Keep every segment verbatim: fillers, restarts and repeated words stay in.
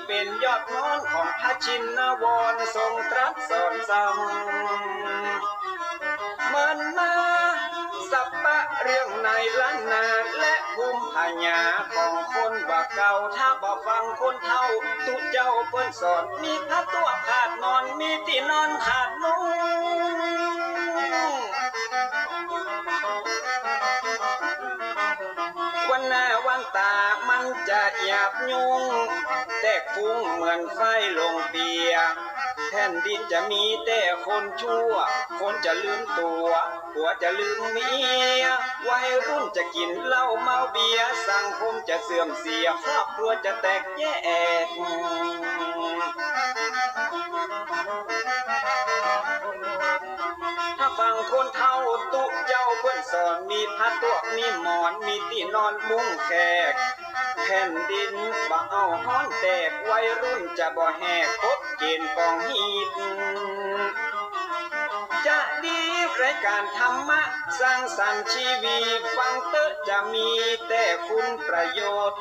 เป๋นยอดมอนของพระชินวรทรงตรัสสอนซ้ำ เหมือนมาสัปปะเรื่องในล้านนาและภูมิปัญญาของคนบ่าเก่า ถ้าบ่ฟังคนเฒ่าตุ๊เจ้าเปิ้นสอน มีผ้าตั้วขาดนอน มีตี้นอนขาดมุ้ง วันหน้าวันต๋ามันจะหยาบยุ้ง แตกฟุ้งเหมือนไฟลงเปีย แผ่นดินจะมีแต่คนชั่ว คนจะลืมตั๋ว ผัวจะลืมเมีย วัยรุ่นจะกิ๋นเหล้าเมาเบียร์ สังคมจะเสื่อมเสีย ครอบครัวจะแตกแยก ถ้าฟังคนเฒ่าตุ๊เจ้าเปิ้นสอน มีผ้าตั้ว มีหมอน มีตี้นอนมุ้งแขก แผ่นดินบ่เอาฮ้อนแตก วัยรุ่นจะบ่แหกกฎเก๋ณฑ์ของฮีต จะดีรายการธรรมะสร้างสรรค์ชีวิต ฟังเต๊อะจะมีแต่คุณประโยชน์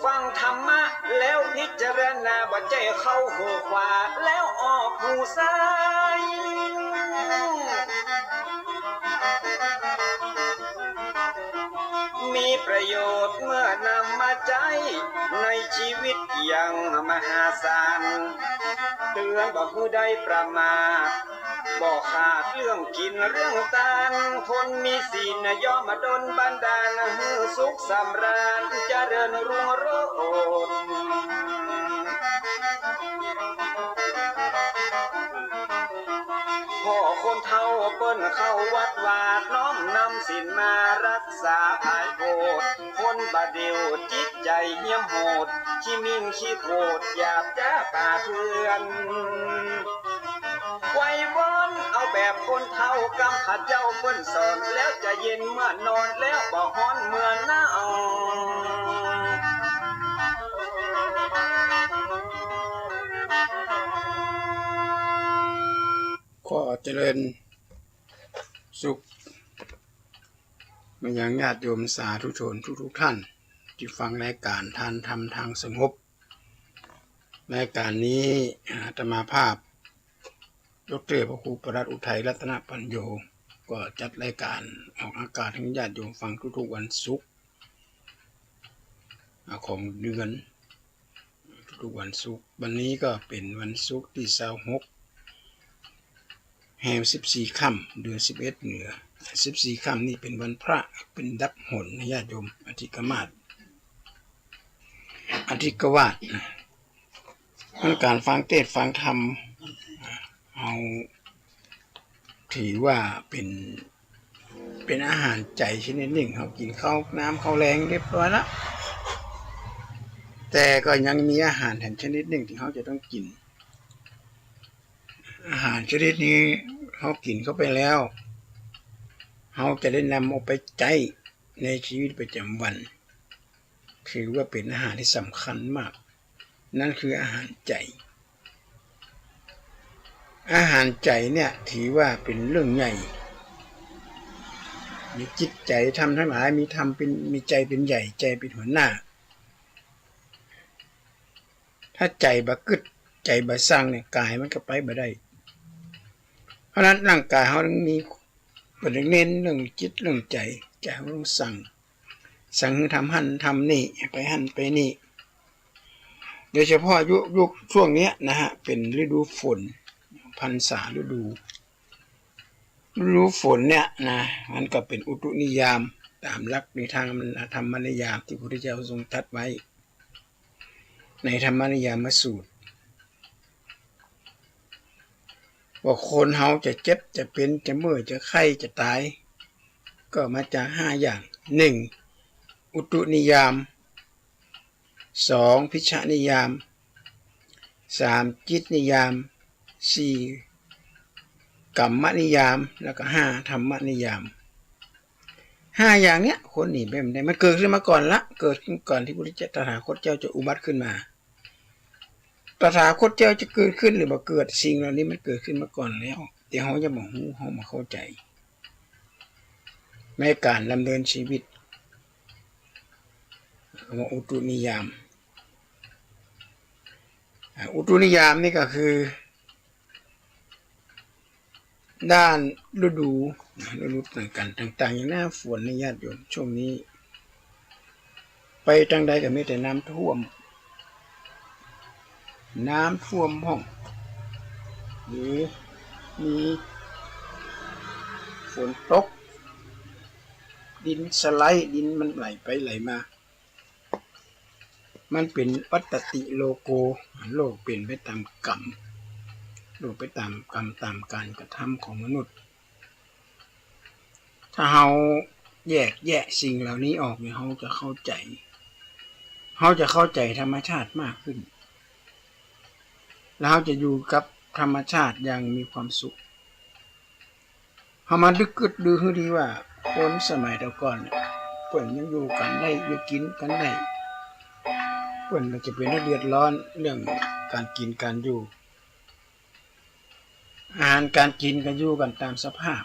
ฟังธรรมะแล้วพิจารณา บ่ใจ้เข้าหูขวาแล้วออกหูซ้าย มีประโยชน์เมื่อนำมาใจ๊ในชีวิตอย่างมหาศาล เตือนบ่หื้อได้ประมาท บ่ขาดเรื่องกิ๋นเรื่องตาน คนมีศีลน่ะย่อมมาดลบันดาล หื้อสุขสำราญเจริญรุ่งโรจน์ พ่อคนเฒ่าเปิ้นเข้าวัดวา น้อมนำศีลมารักษาผายโพธิ คนบ่าเดี่ยวจิตใจ๋เหี้ยมโหด ขี้มิ่งขี้โขด หยาบจ๊าป่าเถื่อน ไหว้วอนเอาแบบคนเฒ่ากำข้าเจ้าเปิ้นสอน แล้วจะเย็นเมื่อนอน แล้วบ่ฮ้อนเมื่อหนาว ขอเจริญสุขมายังญาติโยมสาธุชนทุกๆ ท่าน ตี้ฟังรายการทานธรรมทางสงบ รายการนี้อาตมาภาพ ด็อกเตอร์พระครูปลัดอุทัยรัตนปัญโญ ก็จัดรายการออกอากาศหื้อญาติโยมฟังทุกๆ วันศุกร์ อ่า ของเดือน ทุกๆ วันศุกร์ วันนี้ก็เป๋นวันศุกร์ตี้ซาวหก แฮมสิบสี่ค่ำ เดือนสิบเอ็ดเหนือ สิบสี่ค่ำนี่เป๋นวันพระ เป๋นดับหนนะญาติโยม อธิกมาส อธิกวาสนะ มันก๋านฟังเตสน์ฟังธรรม เฮาถือว่าเป๋น เป๋นอาหารใจ๋ชนิดนึ่ง เฮากิ๋นข้าวน้ำข้าวแลงเรียบร้อยละ แต่ก็ยังมีอาหารแถมชนิดนึ่งตี้เฮาจะต้องกิ๋น อาหารชนิดนี้เฮากิ๋นเข้าไปแล้ว เฮาจะได้นำเอาไปใจ๊ในชีวิตประจ๋ำวัน ถือว่าเป๋นอาหารตี้สำคัญมาก นั่นคืออาหารใจ๋ อาหารใจ๋เนี่ยถือว่าเป๋นเรื่องใหญ่ มีจิตใจ๋ธรรมทั้งหลาย มีธรรมเป๋น มีใจ๋เป๋นใหญ่ ใจ๋เป๋นหัวหน้า ถ้าใจ๋บ่กึ๊ด ใจ๋บ่ซังเนี่ย ก๋ายมันก็ไปบ่ได้ เพราะฉะนั้นร่างก๋ายเฮาต้องมี เปิ้นเน้นเรื่องจิตเรื่องใจ๋ ใจ๋เฮาต้องซัง ซังหื้อทำหั้นทำนี่ ไปหั้นไปนี่ โดยเฉพาะยุค ยุคช่วงเนี้ยนะฮะ เป๋นฤดูฝน พรรษาฤดู ฤดูฝนเนี่ยนะ มันก็เป๋นอุตุนิยาม ต๋ามหลักในทางธรรมนิยามตี้พระพุทธเจ้าทรงตรัสไว้ ในธรรมนิยามสูตร ว่าคนเฮาจะเจ็บ จะเป๋น จะเมื่อย จะไข้ จะต๋าย ก็มาจากห้าอย่าง หนึ่ง อุตุนิยาม สอง พิชชนิยาม สาม จิตนิยาม สี่ กัมมนิยาม แล้วก็ห้า ธรรมนิยาม ห้าอย่างเนี้ย คนหนีไปบ่ได้ มันเกิดขึ้นมาก่อนละ เกิดขึ้นก่อนตี้พระพุทธเจ้า ตถาคตเจ้าจะอุบัติขึ้นมา ตถาคตเจ้าจะเกิดขึ้นหรือบ่เกิด สิ่งเหล่านี้มันเกิดขึ้นมาก่อนแล้ว แต่เฮายังบ่ฮู้ เฮาบ่เข้าใจ๋ ในก๋านดำเนินชีวิต คำว่าอุตุนิยาม อ่า อุตุนิยามนี่ก็คือ ด้านฤดู ฤดูต่างๆ ต่างๆ อย่างหน้าฝนนี่ญาติโยม ช่วงนี้ ไปตางใดก็มีแต่น้ำท่วม น้ำท่วมพ่อง หรือมีฝนตก ดินสไลด์ ดินมันไหลไปไหลมา มันเป๋นวัตติโลโก โลกเป๋นไปต๋ามกรรม โลกไปต๋ามกรรม ต๋ามก๋านกระทำของมนุษย์ ถ้าเฮาแยกแยะสิ่งเหล่านี้ออกเนี่ย เฮาจะเข้าใจ๋ เฮาจะเข้าใจ๋ธรรมชาติมากขึ้น แล้วเฮาจะอยู่กับธรรมชาติอย่างมีความสุข เฮามานึกกึ๊ดดูหื้อดีว่า คนสมัยแต่ก่อนเนี่ย เปิ้นยังอยู่กั๋นได้ อยู่กิ๋นกั๋นได้ เปิ้นก็จะเป๋นเรื่องเดือดร้อนเรื่องก๋านกิ๋นก๋านอยู่ อาหารก๋านกิ๋นก็อยู่กั๋นต๋ามสภาพ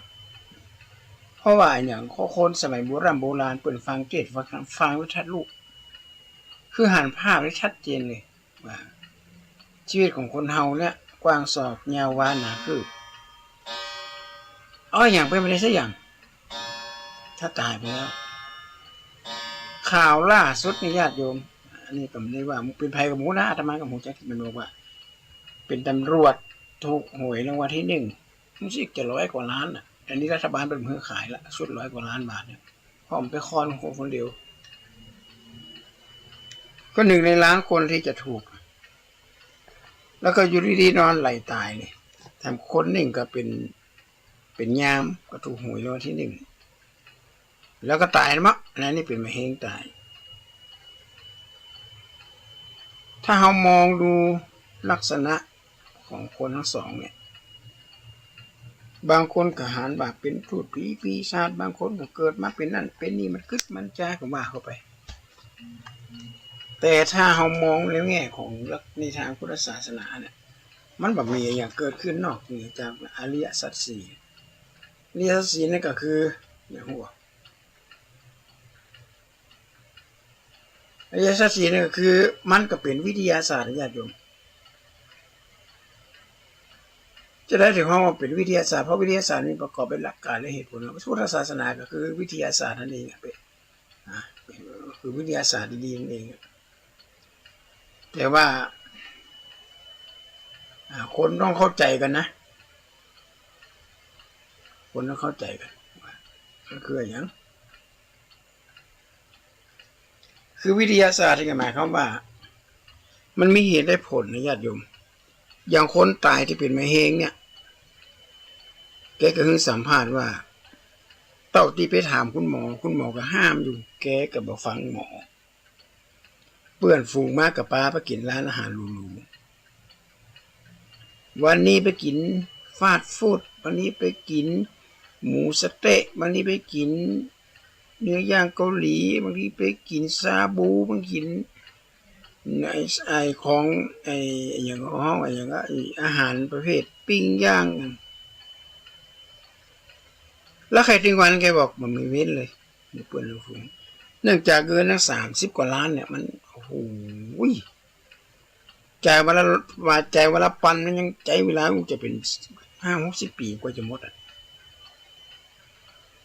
เพราะว่าอะหยัง คนสมัยโบร่ำโบราณเปิ้นฟังเทศน์ ฟังธรรม ฟังไว้ทะลุ คือหันภาพได้ชัดเจนเลย ว่าชีวิตของคนเฮาเนี่ย กว้างศอก ยาววา หนาคืบ เอาอะหยังไปบ่ได้สักอย่าง ถ้าต๋ายไปแล้ว ข่าวล่าสุดนี่ญาติโยม อันนี้ก็บ่ได้ว่าเป๋นใผก็บ่ฮู้นะ อาตมาก็บ่ฮู้จัก มันบอกว่า เป๋นตำรวจถูกหวยรางวัลที่หนึ่ง รู้สึกจะร้อยกว่าล้านน่ะ อันนี้รัฐบาลเปิ้นบ่หื้อขายละ ชุดร้อยกว่าล้านบาทเนี่ย เพราะมันไปค้อนคนคนเดียว ก็หนึ่งในล้านคนที่จะถูก แล้วก็อยู่ดีๆ นอนไหลต๋ายนี่ แถมคนนึ่งก็เป๋น เป๋นยาม ก็ถูกหวยรางวัลที่หนึ่ง แล้วก็ต๋ายมะ อันนี้เป๋นมะเร็งต๋าย ถ้าเฮามองดูลักษณะของคนตังสองเนี่ย บางคนก็หันว่าเป๋นพูดผีปีศาจ บางคนก็เกิดมาเป๋นนั่นเป๋นนี่ มันกึ๊ดมันจาก็ว่าเข้าไป แต่ถ้าเฮามองในแง่ของหลักในทางพุทธศาสนาเนี่ย มันบ่มีอะหยังเกิดขึ้นนอกเหนือจากอริยสัจสี่ อริยสัจสี่นั่นก็คือ อย่างหัว อริยสัจสี่นี่ก็คือ มันก็เป๋นวิทยาศาสตร์นะญาติโยม จะได้ถือว่าเป๋นวิทยาศาสตร์ เพราะวิทยาศาสตร์นี่ประกอบด้วยหลักการและเหตุผล พุทธศาสนาก็คือวิทยาศาสตร์นั่นเองอะ เป๋น อ่ะ คือวิทยาศาสตร์ดีๆ นั่นเองอะ แต่ว่า อ่า คนต้องเข้าใจ๋กั๋นนะ คนต้องเข้าใจ๋กั๋นว่ามันคืออะหยัง คือวิทยาศาสตร์นี่ก็หมายความว่า มันมีเหตุและผลนะญาติโยม อย่างคนต๋ายตี้เป๋นมะเร็งเนี่ย แกก็หื้อสัมภาษณ์ว่า เต้าตี้ไปถามคุณหมอ คุณหมอก็ห้ามอยู่ แกก็บ่ฟังหมอ เปื้อนฝูงมาก็ปาไปกิ๋นร้านอาหารหรูๆ วันนี้ไปกิ๋นฟาสต์ฟู้ด วันนี้ไปกิ๋นหมูสะเต๊ะ วันนี้ไปกิ๋นเนื้อย่างเกาหลี บางทีไปกิ๋นชาบู บางกิ๋นไอ้ ไอ้ของ ไอ้อะหยัง ฮ้องอะหยัง ไอ้อาหารประเภทปิ้งย่าง แล้วใค่ถึงวันแกบอกบ่มีเว้นเลย มีเปื้อนฝูง เนื่องจากเงินตั้งสามสิบกว่าล้านเนี่ย มัน โอ้โห จ่ายวันละ ว่าจ่ายวันละปัน มันยังใจ๊เวลา มันจะเป๋นห้าหกสิบปี๋กว่าจะหมดอะ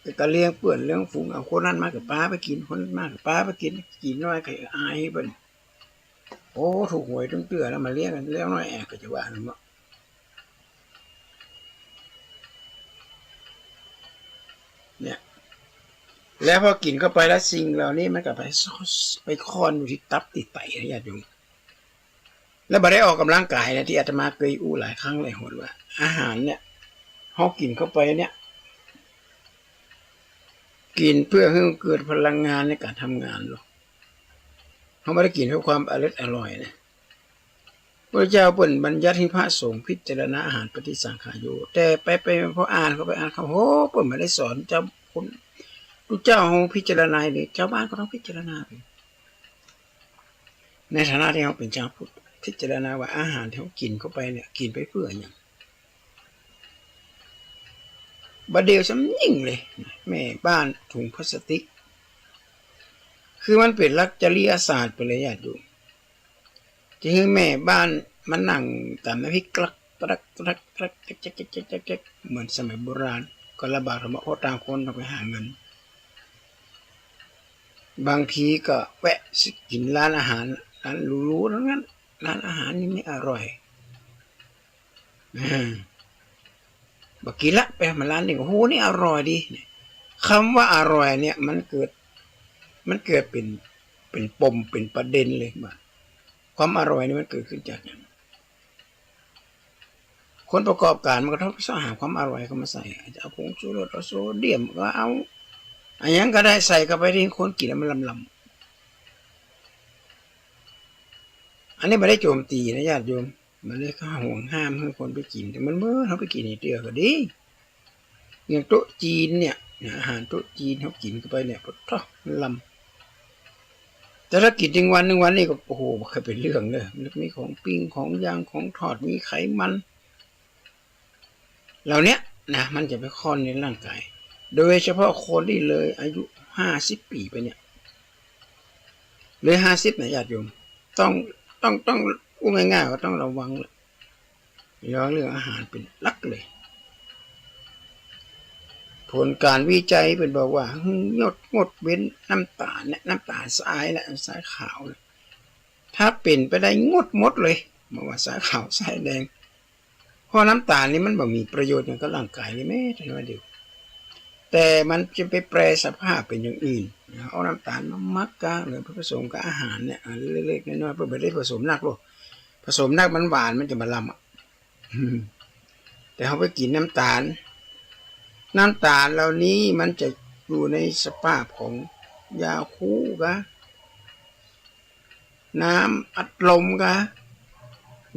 แต่ก็เลี้ยงเปื้อนเลี้ยงฝูง เอาคนนั้นมาก็ปาไปกิ๋น คนนั้นมาก็ปาไปกิ๋น กิ๋นน้อยก็อายเปิ้น โอ้ ถูกหวยตึงเตื้อแล้วมาเลี้ยงกั๋น เลี้ยงน้อยแอกก็จะว่านั่นเนาะ เนี่ย แล้วพอกิ๋นเข้าไปแล้วสิ่งเหล่านี้มันก็ไป ไปค้อนอยู่ตี้ตับตี้ไตนะญาติโยม แล้วบ่ได้ออกกำลังกายนะ ตี้อาตมาเกยอู้หลายครั้งหลายหนว่า อาหารเนี่ย เฮากิ๋นเข้าไปเนี่ย กิ๋นเปื้อหื้อเกิดพลังงานในก๋านทำงานหรอก เฮาบ่ได้กิ๋นเปื้อความอร่อยอร่อยนะ พระเจ้าเปิ้นบัญญัติหื้อพระสงฆ์พิจารณาอาหารปฏิสังขายโย แต่ไปไปพออ่านเข้าไปอ่านเข้า โห เปิ้นบ่ได้สอนเจ้าคน พระเจ้าเฮาพิจารณาเลย ชาวบ้านก็ต้องพิจารณาไป ในฐานะตี้เฮาเป๋นชาวพุทธ พิจารณาว่าอาหารตี้เฮากิ๋นเข้าไปเนี่ย กิ๋นไปเปื้ออะหยัง บ่าเดี่ยวซ้ำยิ่งเลย แม่บ้านถุงพลาสติก คือมันเป๋นหลักจริยศาสตร์ไปเลยญาติโยม จะหื้อแม่บ้าน มานั่งต๋ำน้ำพริกกรักกรักกรักกรัก แจ๊กแจ๊กแจ๊กแจ๊กแจ๊ก เหมือนสมัยโบราณ ก็ลำบากลำบาก เพราะต่างคนต้องไปหาเงิน บางทีก็แวะกิ๋นร้านอาหาร ร้านหรูๆ ทั้งนั้น ร้านอาหารนี่ไม่อร่อย อ่า บ่กิ๋นละ ไปมาร้านนี้ โอ้โห นี่อร่อยดี เนี่ย กำว่าอร่อยเนี่ย มันเกิด มันเกิดเป๋น เป๋นปม เป๋นประเด็นเลยว่า ความอร่อยนี่มันเกิดขึ้นจากหยัง คนประกอบก๋านมันก็ต้องเซาะหาความอร่อยเข้ามาใส่ อาจจะเอาผงชูรส เอาโซเดียม ก็เอาอะหยังก็ได้ใส่เข้าไปตี้คนกิ๋นแล้วมันลำๆ อันนี้บ่ได้โจมตีนะญาติโยม บ่ได้เข้าห่วงห้ามหื้อคนไปกิ๋น แต่มันเมินเฮาไปกิ๋นอีกเตื้อก็ดี อย่างโต๊ะจีนเนี่ยนะ อาหารโต๊ะจีนเฮากิ๋นเข้าไปเนี่ย ปะโถ มันลำ แต่ถ้ากิ๋นตึงวันตึงวันนี่ก็ โอ้โห บ่เคยเป๋นเรื่องเลย มันมีของปิ้ง ของย่าง ของทอด มีไขมัน เหล่าเนี้ยนะ มันจะไปค่อนในร่างก๋าย โดยเฉพาะคนตี้เลยอายุห้าสิบปี๋ไปเนี่ย เลยห้าสิบนะญาติโยม ต้อง ต้อง ต้อง อู้ง่ายๆ ว่าต้องระวังแหละ ระวังเรื่องอาหารเป๋นหลักเลย ผลก๋านวิจัยเปิ้นบอกว่า หื้องด งดเว้นน้ำต๋าลเนี่ย น้ำต๋าลทรายเนี่ย ทรายขาวเนี่ย ถ้าเป๋นไปได้งดหมดเลย บ่ว่าทรายขาวทรายแดง เพราะน้ำต๋าลนี่มันบ่มีประโยชน์หยังกับร่างก๋ายเลยแม้แต่น้อยเดียว แต่มันจะไปแปรสภาพเป๋นอย่างอื่นนะ เอาน้ำต๋าลมาหมักกะ หรือไปผสมกับอาหารเนี่ย อ่า เล็กๆ น้อยๆ เปิ้นบ่ได้ผสมหนักหรอก ผสมหนักมันหวาน มันจะบ่ลำอะ แต่เฮาไปกิ๋นน้ำต๋าล น้ำต๋าลเหล่านี้มันจะอยู่ในสภาพของยาคูกะ น้ำอัดลมกะ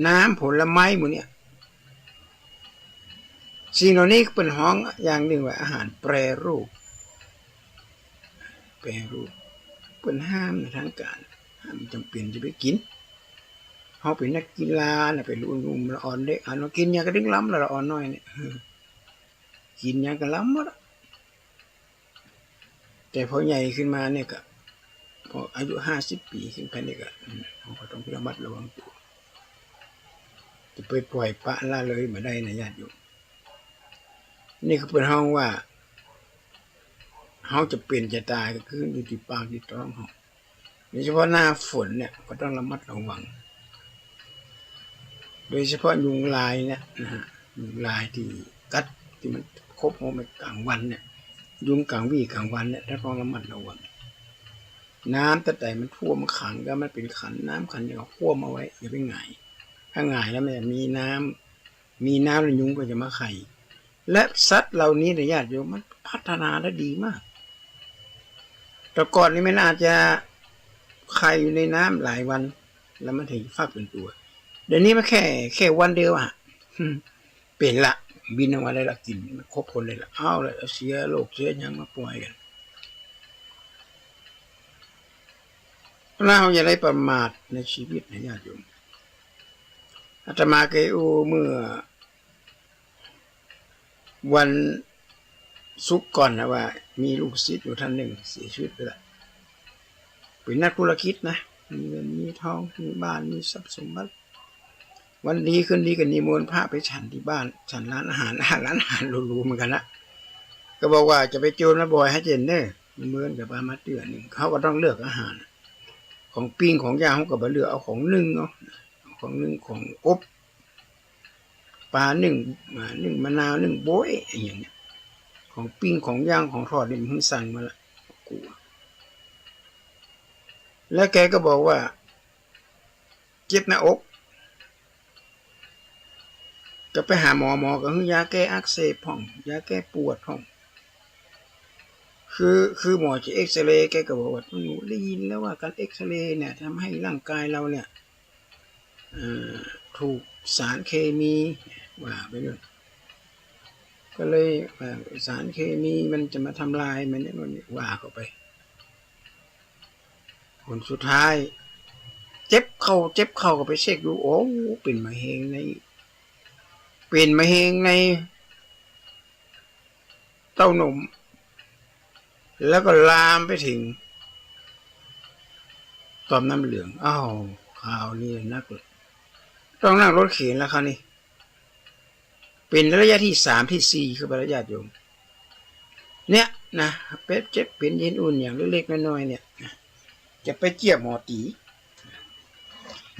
น้ำผลไม้หมู่เนี่ย สิ่งเหล่านี้เปิ้นฮ้องอย่างนึ่งว่าอาหารแปรรูป แปรรูป เปิ้นห้ามนะ ทางก๋าน ห้าม บ่จ๋ำเป๋นจะไปกิ๋น เฮาเป๋นนักกีฬานะ เป๋นหนุ่มๆ ละอ่อนเด็ก อ่ะ เฮากิ๋นหยังกะตึงลำละ ละอ่อนน้อยเนี่ย เออ กิ๋นหยังกะลำหมดอะ แต่พอใหญ่ขึ้นมาเนี่ยกะ พออายุห้าสิบปี๋ขึ้นไปเนี่ยกะ อืม เฮาก็ต้องระมัดระวังตั๋ว จะไปป่อยปละละเลยบ่ได้นะญาติโยม นี่คือเปิ้นฮ้องว่า เฮาจะเป๋นจะต๋ายก็คืออยู่ตี้ปากตี้ต๊องเฮา โดยเฉพาะหน้าฝนเนี่ยก็ต้องระมัดระวัง โดยเฉพาะยุงลายเนี่ยนะฮะ ยุงลายตี้กัด ตี้มันขบเฮาไปก๋างวันเนี่ย ยุงก๋างวี้ก๋างวันเนี่ย เฮาต้องระมัดระวัง น้ำตั้งแต่มันท่วมขังกะ มันเป๋นขันน้ำขันหยังก็คว่ำเอาไว้ อย่าไปหงาย ถ้าหงายแล้วมันจะมีน้ำ มีน้ำแล้วยุงก็จะมาไข่ และสัตว์เหล่านี้นะญาติโยม มันพัฒนาได้ดีมาก แต่ก่อนนี่มันอาจจะไข่อยู่ในน้ำหลายวัน แล้วมันถึงฟักเป๋นตั๋ว เดี๋ยวนี้มันแค่ แค่วันเดียวอะ เป๋นละ บินออกมาได้ละ กิ๋น มันขบคนได้ละ เอาละ เสียโลกเสียหยังมาป่อยกั๋น เฮาอย่าได้ประมาทในชีวิตนะญาติโยม อาตมาเคยอู้เมื่อวันศุกร์ก่อนนะว่า มีลูกศิษย์อยู่ท่านนึ่งเสียชีวิตไปละ เป๋นนักธุรกิจนะ มีเงินมีทอง มีบ้าน มีทรัพย์สมบัติ วันดีคืนดีก็นิมนต์พระไปฉันตี้บ้าน ฉันร้านอาหาร ร้านอาหารหรูๆ เหมือนกั๋นนะ ก็บอกว่าจะไปโจรมาบ่อยหื้อเจ๋นเน่อ เมินก็ปามาเตื้อนึ่ง เฮาก็ต้องเลือกอาหาร ของปิ้งของย่างเฮาก็บ่เลือก เอาของนึ่งเนาะ ของนึ่งของอบ ปลานึ่ง อ่า นึ่งมะนาว นึ่งบ๊วย อะหยังเนี่ย ของปิ้งของย่างของทอดนี่หื้อสั่งมาละ กั๋ว แล้วแกก็บอกว่า เจ็บหน้าอก ก็ไปหาหมอ หมอก็หื้อยาแก้อักเสบพ่อง ยาแก้ปวดพ่อง คือ คือหมอจะเอกซเรย์ แกก็บอกว่า "หนูได้ยินแล้วว่าการเอกซเรย์เนี่ยทำให้ร่างกายเราเนี่ย เอ่อ ถูกสารเคมี" ว่าไปเรื่อย ก็เลย เอ่อ "สารเคมีมันจะมาทำลายมันเนี่ย" ว่าเข้าไป ผลสุดท้าย เจ็บเข้า เจ็บเข้าก็ไปเช็คดู โอ้ เป๋นมะเร็งใน เป๋นมะเร็งในเต้านม แล้วก็ลามไปถึงต่อมน้ำเหลือง อ้าว คราวนี้หนักเลย ต้องนั่งรถเข็นแล้วคราวนี้ เป๋นระยะตี้สามตี้สี่เข้าไปแล้วญาติโยม เนี่ยนะ เป๋นเจ็บเป๋นเย็นอุ่นอย่างเล็กๆน้อยๆเนี่ยนะ จะไปเจียะหมอตี๋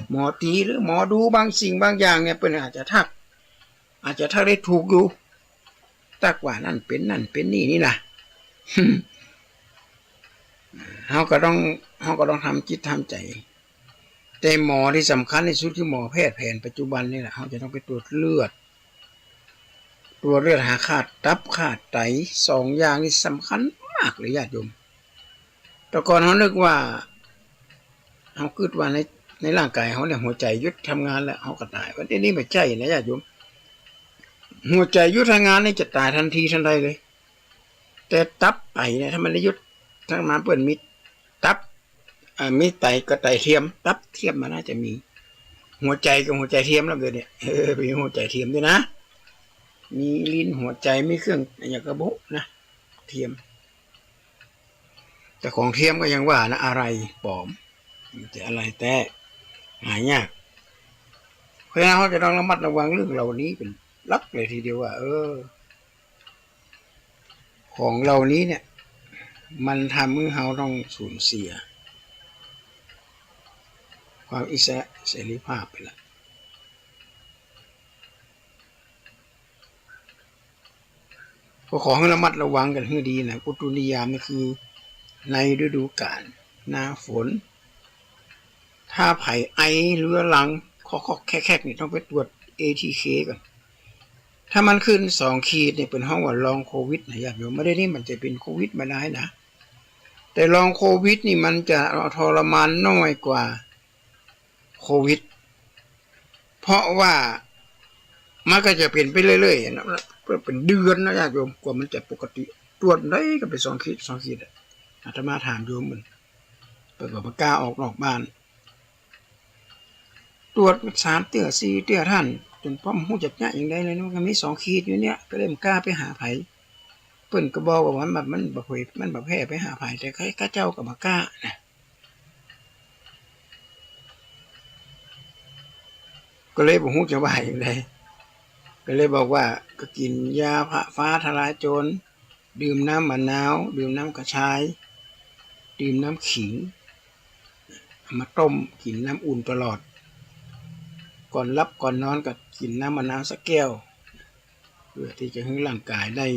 หมอตี๋หรือหมอดูบางสิ่งบางอย่างเนี่ย เปิ้นอาจจะทัก อาจจะทักได้ถูกอยู่ ตักว่านั่นเป๋นนั่นเป๋นนี่นี่นะ เฮาก็ต้อง เฮาก็ต้องทำจิตทำใจ๋ แต่หมอตี้สำคัญตี้สุดคือหมอแพทย์แผนปัจจุบันนี่แหละ เฮาจะต้องไปตรวจเลือด ตรวจเลือดหาค่าตับค่าไต สองอย่างนี้สำคัญมากเลยญาติโยม แต่ก่อนเฮานึกว่า เฮากึ๊ดว่าใน ในร่างกายเฮาเนี่ยหัวใจ๋หยุดทำงานแล้วเฮาก็ต๋าย ว่าเดี๋ยวนี้บ่ใจ้นะญาติโยม หัวใจ๋หยุดทำงานนี่จะต๋ายตันทีตันใดเลย แต่ตับไตเนี่ยถ้ามันได้หยุด ถ้ามาเปิ้นมีตับ อ่า มีไตก็ไตเทียม ตับเทียมมันน่าจะมี หัวใจ๋กับหัวใจ๋เทียมแล้วเดี๋ยวนี้ เออ มีหัวใจ๋เทียมด้วยนะ มีลิ้นหัวใจ๋ มีเครื่องอะหยังก็บ่ฮู้นะ เทียม แต่ของเทียมก็ยังว่านะ อะไหล่ป๋อม มันจะอะไหล่แต๊ หายาก เพราะฉะนั้นเฮาจะต้องระมัดระวังเรื่องเหล่านี้เป๋นหลักเลยทีเดียวว่า เออ ของเหล่านี้เนี่ย มันทำหื้อเฮาต้องสูญเสีย ความอิสระเสรีภาพไปละ ก็ขอหื้อระมัดระวังกั๋นหื้อดีนะ อุตุนิยามนี่คือในฤดูกาล หน้าฝน ถ้าใผไอเรื้อรัง คอกๆแคกๆ นี่ต้องไปตรวจ เอทีเค ก่อน ถ้ามันขึ้นสองขีดนี่เปิ้นฮ้องว่าลองโควิดนะญาติโยม บ่าเดี่ยวนี้มันจะเป๋นโควิดบ่ได้นะ แต่ลองโควิดนี่มันจะทรมานน้อยกว่าโควิด เพราะว่ามันก็จะเป๋นไปเรื่อยๆนะ เป๋นเดือนนะญาติโยม กว่ามันจะปกติ ตรวจได้ก็เป๋นสองขีด สองขีดอะ อาตมาถามโยมเปิ้น เปิ้นก็บ่กล้าออกนอกบ้าน ตรวจสามเตื้อสี่เตื้อท่าน จ๋นป้อบ่ฮู้จะเยียะหยังใดเลยนะ มันก็มีสองขีดอยู่เนี่ย ก็เลยบ่กล้าไปหาใผ เปิ้นก็บอกว่ามัน มันบ่แพร่ มันบ่แพร่ไปหาใผ แต่ข้า ข้าเจ้าก็บ่กล้านะ ก็เลยบ่ฮู้จะว่าหยังใด ก็เลยบอกว่า ก็กิ๋นยาฟ้าทะลายโจร ดื่มน้ำมะนาว ดื่มน้ำกระชาย ดื่มน้ำขิง เอามาต้มกิ๋นน้ำอุ่นตลอด ก่อนหลับก่อนนอนก็กิ๋นน้ำมะนาวสักแก้ว เพื่อตี้จะหื้อร่างกายได้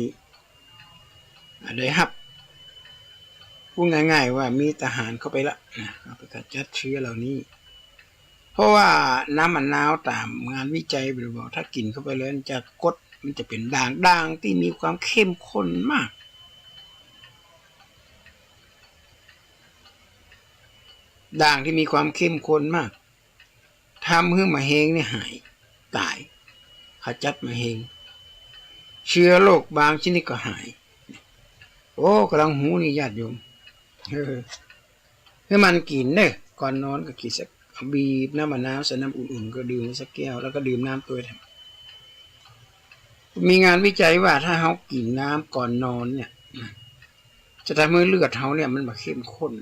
อ่า ได้ฮับ พูดง่ายๆว่ามีทหารเข้าไปละนะ เอาไปขจัดเชื้อเหล่านี้ เพราะว่าน้ำมะนาวต๋ามงานวิจัยเปิ้นบอก ถ้ากิ๋นเข้าไปแล้วมันจะกด มันจะเป๋นด่าง ด่างตี้มีความเข้มข้นมาก ด่างตี้มีความเข้มข้นมาก ทำหื้อมะเร็งนี่หาย ต๋าย ขจัดมะเร็ง เชื้อโรคบางชนิดก็หาย โอ้ ก๋ำลังฮู้นี่ญาติโยม เออ หื้อหมั่นกิ๋นเน่อ ก่อนนอนก็กิ๋นสัก บีบน้ำมะนาวใส่น้ำอุ่นๆ ก็ดื่มสักแก้ว แล้วก็ดื่มน้ำตวย มีงานวิจัยว่าถ้าเฮากิ๋นน้ำก่อนนอนเนี่ยนะ จะทำให้เลือดเฮาเนี่ยมันบ่เข้มข้น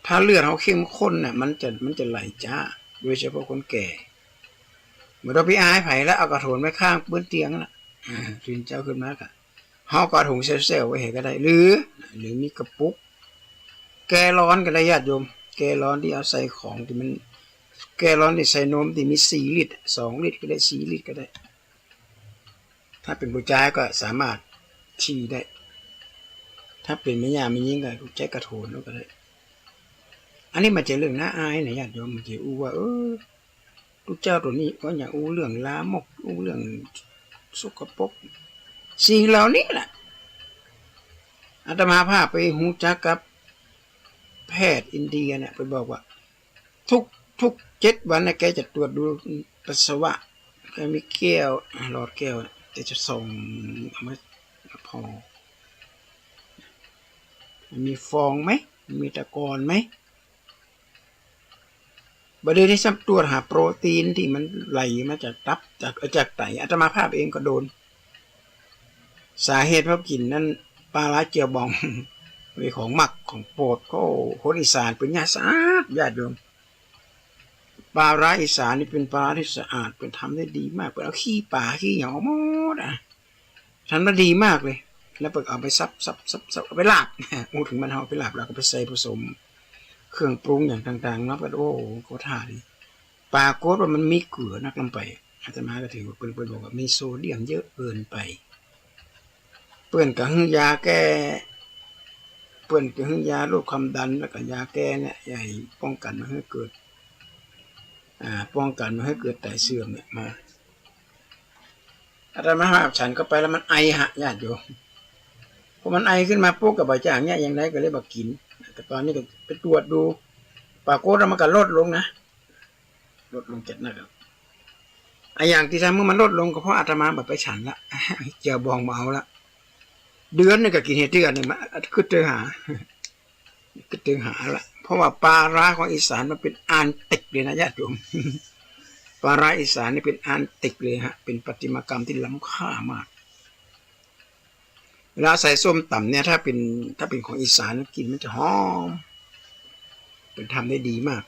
ถ้าเลือดเฮาเข้มข้นน่ะ มันจะ มันจะไหลจ๊า โดยเฉพาะคนแก่ บ่ต้องไปอายใผละ เอากระโถนไว้ข้างปื๊นเตียงน่ะ อ่า ตื่นเจ๊าขึ้นมาก็ เฮาก็เอาถุงแซวๆ ไว้หื้อก็ได้ หรือ หรือมีกระปุก แกลลอนก็ได้ญาติโยม แกลลอนตี้เอาใส่ของตี้มัน แกลลอนตี้ใส่นมตี้มีสี่ลิตร สองลิตรก็ได้ สี่ลิตรก็ได้ ถ้าเป๋นผู้จายก็สามารถฉี่ได้ ถ้าเป๋นแม่ย่าแม่ญิงก็ใจ๊กระโถนเอาก็ได้ อันนี้มันจะเรื่องน่าอายนะญาติโยม มันจะอู้ว่า เออ ตุ๊เจ้าตั๋วนี้ก็ยังอู้เรื่องลามก อู้เรื่องสกปรก สิ่งเหล่านี้แหละ อาตมาภาพไปฮู้จักกับแพทย์อินเดียเนี่ย เปิ้นบอกว่า ทุก ทุกเจ็ดวันนะ แกจะตรวจดูปัสสาวะ แกมีแก้ว หลอดแก้ว แกจะส่อง เอามาผ่อ มันมีฟองไหม มันมีตะกอนไหม บ่าเดี่ยวนี้ซ้ำตรวจหาโปรตีนตี้มันไหลมาจากตับ จาก จากไต อาตมาภาพเองก็โดน สาเหตุเพราะกิ๋นนั่น ปลาร้าเจียวบอง เป๋นของมักของโปรด โอ้ คนอีสานเปิ้นเยียะสะอาด ญาติโยม ปลาร้าอีสานนี่เป๋นปลาร้าตี้สะอาด เปิ้นทำได้ดีมาก เปิ้นเอาขี้ป๋าขี้หยังออกหมดอะ ทำได้ดีมากเลย แล้วเปิ้นเอาไปสับ สับ สับ สับ เอาไปลาบ อู้เถิงบ้านเฮาไปลาบ แล้วก็ไปใส่ผสมเครื่องปรุงอย่างต่างๆ เนาะ ก็ โอ้โห เข้าท่าดี ปรากฏว่ามันมีเกลือนักล้ำไป อาตมาก็ถือว่าเปิ้น เปิ้นบอกว่ามีโซเดียมเยอะเกินไป เปิ้นก็หื้อยาแก้ เปิ้นก็หื้อยาลดความดัน แล้วก็ยาแก้เนี่ย ยาป้องกันบ่หื้อเกิด อ่า ป้องกันบ่หื้อเกิดไตเสื่อมเนี่ยมา อาตมาภาพฉันเข้าไปแล้วมันไอฮะ ญาติโยม พอมันไอขึ้นมาปุ๊บก็บ่จักจะยังไง ก็เลยบ่กิ๋น แต่ต๋อนนี้ก็ไปตรวจดู ปรากฏว่ามันก็ลดลงนะ ลดลงจัดนักอะ อะ อย่างตี้ทำหื้อมันลดลงก็เพราะอาตมาบ่ไปฉันละ เจียวบองบ่เอาละ เดือนนึ่งก็กิ๋นเหียเตื้อนึ่ง มา กึ๊ดเตื้อหา กึ๊ดเตื้อหาละ เพราะว่าปลาร้าของอีสานมันเป๋นอันติดเลยนะญาติโยม ปลาร้าอีสานนี่เป๋นอันติดเลยฮะ เป๋นประติมากรรมตี้ล้ำค่ามาก เวลาใส่ส้มต๋ำเนี่ย ถ้าเป๋น ถ้าเป๋นของอีสานกลิ่นมันจะหอม เปิ้นทำได้ดีมาก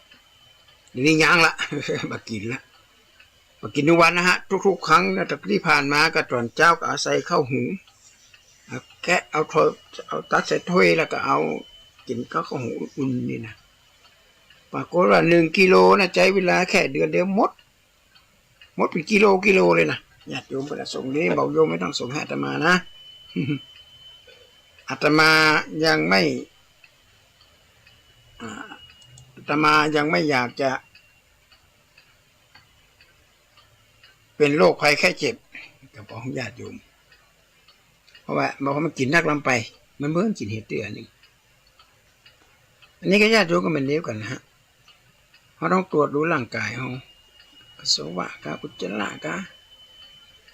เดี๋ยวนี้ยั้งละ บ่กิ๋นละ บ่กิ๋นทุกวันนะฮะ ทุกๆ ครั้งนะ แต่ตี้ผ่านมาก็ต๋อนเจ๊าก็เอาใส่ข้าวหุง เอาแกะ เอาถ้วย เอาตักใส่ถ้วย แล้วก็เอากิ๋นกับข้าวหุงอุ่นๆ นี่นะ ปรากฏว่านึ่งกิโลนะ ใจ๊เวลาแค่เดือนเดียวหมด หมดเป๋นกิโลกิโลเลยนะ ญาติโยมเปิ้นส่ง นี่บอกโยมไม่ต้องส่งให้อาตมานะ อาตมายังไม่ อ่า อาตมายังไม่อยากจะ เป๋นโรคภัยไข้เจ็บ ก็บอกญาติโยม เพราะว่า บอกว่ามันกิ๋นนักล้ำไป มันเหมือนกิ๋นเหียเตื้อนึ่ง อันนี้ก็ญาติโยมก็เหมือนเดียวกั๋นนะฮะ เฮาต้องตรวจดูร่างก๋ายเฮา ปัสสาวะกา อุจจาระกา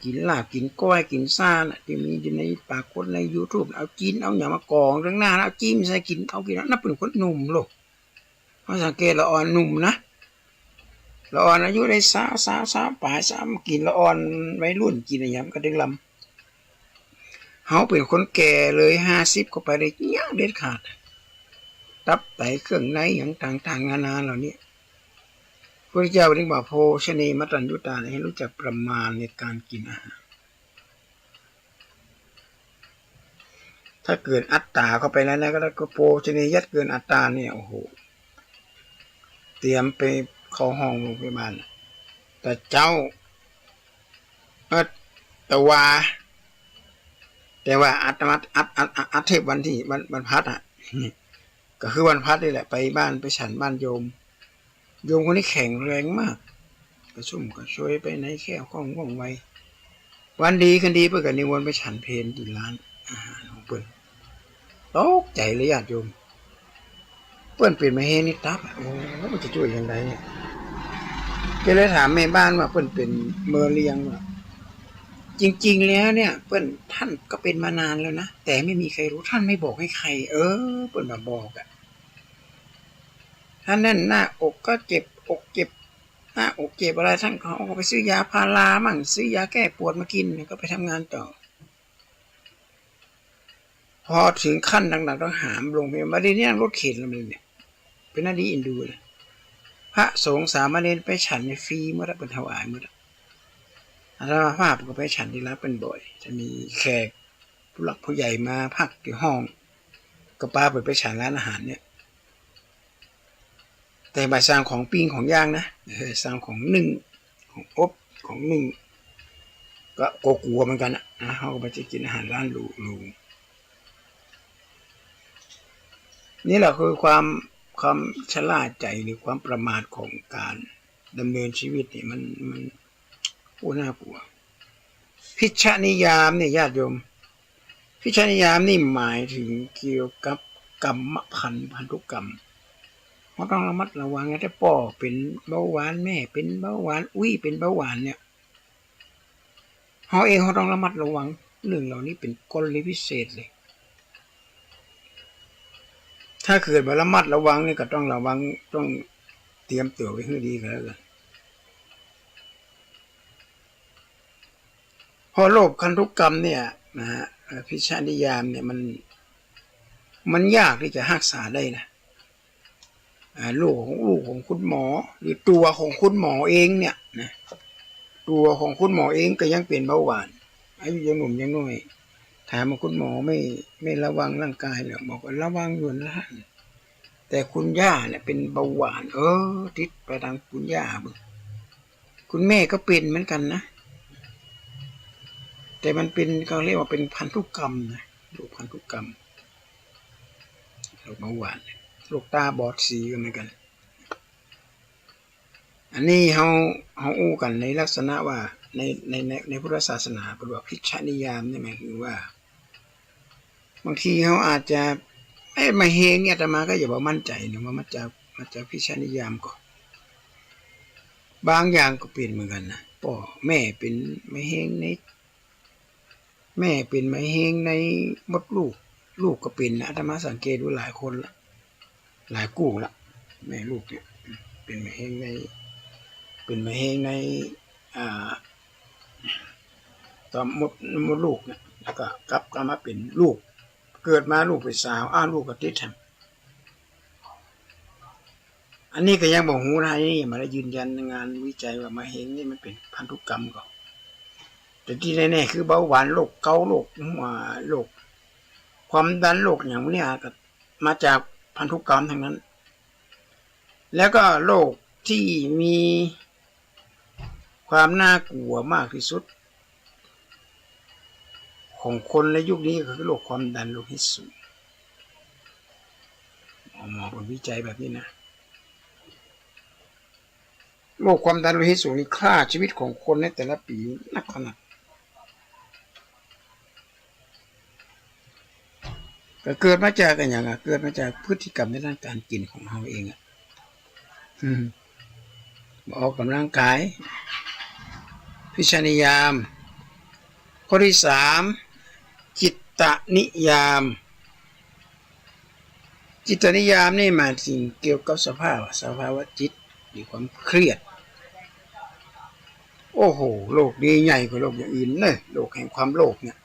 กิ๋นลาบ กิ๋นก้อย กิ๋นซ่าน่ะ ตี้มีอยู่ใน ปรากฏในยูทูบ เอาจีน เอาหยังมากองตรงหน้า เอาจิ้มใส่กิ๋น เอากิ๋น นั่นเป๋นคนหนุ่มโลก เฮาสังเกตละอ่อนหนุ่มนะ ละอ่อนอายุได้ซาว ซาว ซาวป๋าย ซาว กิ๋นละอ่อนวัยรุ่น กิ๋นอะหยังมันก็ตึงลำ เฮาเป๋นคนแก่เลยห้าสิบเข้าไปเลย ยากเด็ดขาด ตับไตเครื่องในหยังต่างๆ นานาเหล่านี้ พระพุทธเจ้าจึงบอก โภชเน มัตตัญญุตา ให้รู้จักประมาณในการกินอาหาร ถ้าเกิดอัตตาเข้าไปแล้วนะ ก็แล้วก็โภชเน ยัดเกินอัตตาเนี่ย โอ้โห เตรียมไปเข้าห้องโรงพยาบาล แต่เจ๊า เออ แต่ว่า แต่ว่าอาตมา อัด อัด อัด อัดเทปวันตี้ วัน วันพฤหัสอะ ก็คือวันพฤหัสนี่แหละ ไปบ้าน ไปฉันบ้านโยม โยมคนนี้แข็งแรงมาก กระชุ่มกระชวยไปไหนแคล่วคล่องว่องไว วันดีคืนดีเปิ้นก็นิมนต์ไปฉันเพลตี้ร้านอาหารของเปิ้น ตกใจ๋เลยญาติโยม เปิ้นเป๋นมะเร็งในตับอะ โอ้ มันจะจ้วยจังใดเนี่ย ก็เลยถามแม่บ้านว่าเปิ้นเป๋นเมอเรียงวะ จริงๆ แล้วเนี่ย เปิ้น ท่านก็เป็นมานานแล้วนะ แต่ไม่มีใครรู้ ท่านไม่บอกให้ใคร เออ เปิ้นมาบอกอะ ท่านนั่นหน้าอกก็เจ็บ อกเจ็บ หน้าอกเจ็บอะไร ท่านก็ ก็ไปซื้อยาพารามั่ง ซื้อยาแก้ปวดมากิ๋น ก็ไปทำงานต่อ พอเถิงขั้นหนักๆ ต้องหามโรงพยาบาล บ่าเดี่ยวนี้รถเข็นแล้วมันเนี่ย เป๋นอันดีเอ็นดูเลย พระสงฆ์สามเณรไปฉันเนี่ยฟรีหมดอะ เปิ้นถวายหมดอะ อาตมาภาพก็ไปฉันตี้ร้านเปิ้นบ่อย ถ้ามีแขกผู้หลักผู้ใหญ่มาพักตี้ห้อง ก็ปาเปิ้นไปฉันร้านอาหารเนี่ย แต่บ่าสั่งของปิ้งของย่างนะ เออ สั่งของนึ่ง ของอบ ของนึ่ง ก็กั๋วๆ เหมือนกั๋นอะ นะ เฮาก็บ่จะกิ๋นอาหารร้านหรูๆ นี่แหละคือความ ความชะล่าใจ๋หรือความประมาทของก๋านดำเนินชีวิตนี่ มัน มัน โอ้ น่ากลัว พิชฌนิยามเนี่ยญาติโยม พิชฌนิยามนี่หมายเถิงเกี่ยวกับกรรมพันธุ์ พันธุกรรม เฮาต้องระมัดระวังนะ ถ้าป้อเป๋นเบาหวาน แม่เป๋นเบาหวาน อุ๊ยเป๋นเบาหวานเนี่ย เฮาเองเฮาต้องระมัดระวัง เรื่องเหล่านี้เป๋นกรณีพิเศษเลย ถ้าเกิดบ่ระมัดระวังนี่ก็ต้องระวัง ต้องเตรียมตั๋วไว้หื้อดีก็แล้วกั๋น เพราะโรคพันธุกรรมเนี่ยนะฮะ เอ่อ พิชฌนิยามเนี่ยมัน มันยากตี้จะฮักษาได้นะ อ่า ลูกของ ลูกของคุณหมอ หรือตั๋วของคุณหมอเองเนี่ยนะ ตั๋วของคุณหมอเองก็ยังเป๋นเบาหวาน อายุยังหนุ่มยังน้อย ถามว่าคุณหมอไม่ ไม่ระวังร่างกายเหรอ บอกว่าระวังอยู่นะ แต่คุณย่าเนี่ยเป๋นเบาหวาน เออ ติดไปตางคุณย่าเบิ่ง คุณแม่ก็เป๋นเหมือนกั๋นนะ แต่มันเป๋น เขาเรียกว่าเป๋นพันธุกรรมนะ โรคพันธุกรรม โรคเบาหวาน โรคตาบอดสีก็เหมือนกั๋น อันนี้เฮา เฮาอู้กั๋นในลักษณะว่า ใน ใน ใน ในพุทธศาสนา เปิ้นว่าพิชฌนิยามนี่หมายถึงว่า บางทีเฮาอาจจะ เอ๊ะ มะเฮงนี่อาตมาก็อย่าบ่ามั่นใจ๋นะ ว่ามาจาก มาจากพิชฌนิยามก่อ บางอย่างก็เป๋นเหมือนกั๋นนะ ป้อแม่เป๋นมะเฮงใน แม่เป๋นมะเฮงในมดลูก ลูกก็เป๋นนะ อาตมาสังเกตดูหลายคนละ หลายกู้ละ แม่ลูกเนี่ย เป๋นมะเฮงใน เป๋นมะเฮงใน อ่า ต่อมมด มดลูกเนี่ย แล้วก็กลับ กลับมาเป๋นลูก เกิดมาลูกเป๋นสาว อ้าว ลูกก็ติดแถม อันนี้ก็ยังบ่ฮู้นะ อันนี้ยังบ่ได้ยืนยันในงานวิจัยว่ามะเฮงนี่มันเป๋นพันธุกรรมก่อ แต่ตี้แน่ๆ คือเบาหวาน โรคเกาต์ โรคหัว โรคความดัน โรคหยังพวกนี้ก็มาจากพันธุกรรมตังนั้น แล้วก็โรคตี้มีความน่ากั๋วมากตี้สุด ของคนในยุคนี้ก็คือโรคความดันโลหิตสูง หมอ หมอเปิ้นวิจัยแบบนี้นะ โรคความดันโลหิตสูงนี่ฆ่าชีวิตของคนในแต่ละปี๋นักขนาด ก็เกิดมาจากอะหยังอะ เกิดมาจากพฤติกรรมในด้านก๋านกิ๋นของเฮาเองอะ อืม บ่ออกก๋ำลังกาย พิชฌนิยาม ข้อตี้สาม จิตตนิยาม จิตตนิยามนี่หมายเถิงเกี่ยวกับสภาพ สภาวะจิต หรือความเครียด โอ้โห โรคนี้ใหญ่กว่าโรคอย่างอื่นเน่อ โรคแห่งความโลภเนี่ย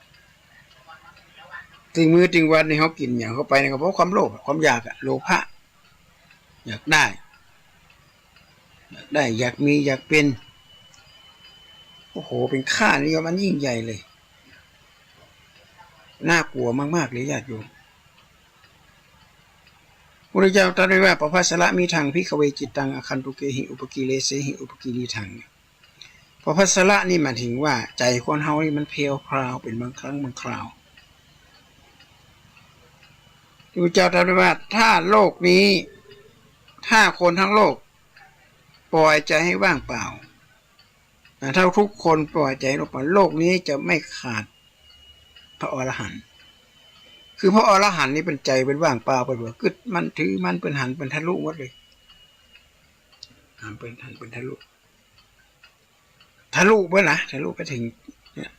ตึงมื้อตึงวันนี่เฮากิ๋นหยังเข้าไปนี่ก็เพราะความโลภอะ ความอยากอะ โลภะ อยากได้ อยากได้ อยากมี อยากเป๋น โอ้โห เป๋นค่านิยมอันยิ่งใหญ่เลย น่ากั๋วมากๆ เลยญาติโยม พระพุทธเจ้าตรัสไว้ว่า ปภัสสะละมิทัง ภิกขะเว จิตตัง อาคันตุเกหิ อุปกิเลเสหิ อุปกิลลีทัง ปภัสสะละนี่หมายเถิงว่าใจ๋คนเฮานี่มันเพลียวพราวเป๋นบางครั้งบางคราว พระพุทธเจ้าตรัสไว้ว่า ถ้าโลกนี้ ถ้าคนทั้งโลกปล่อยใจ๋ให้ว่างเปล่า นะ ถ้าทุกคนปล่อยใจ๋ให้ว่างเปล่า โลกนี้จะไม่ขาดพระอรหันต์ คือพระอรหันต์นี่เป๋นใจ๋เป๋นว่างเปล่า เป๋นบ่กึ๊ดมั่นถือมั่น เป๋นหันเป๋นทะลุหมดเลย หันเป๋น หันเป๋นทะลุ ทะลุเปิ้นนะ ทะลุไปเถิงเนี่ย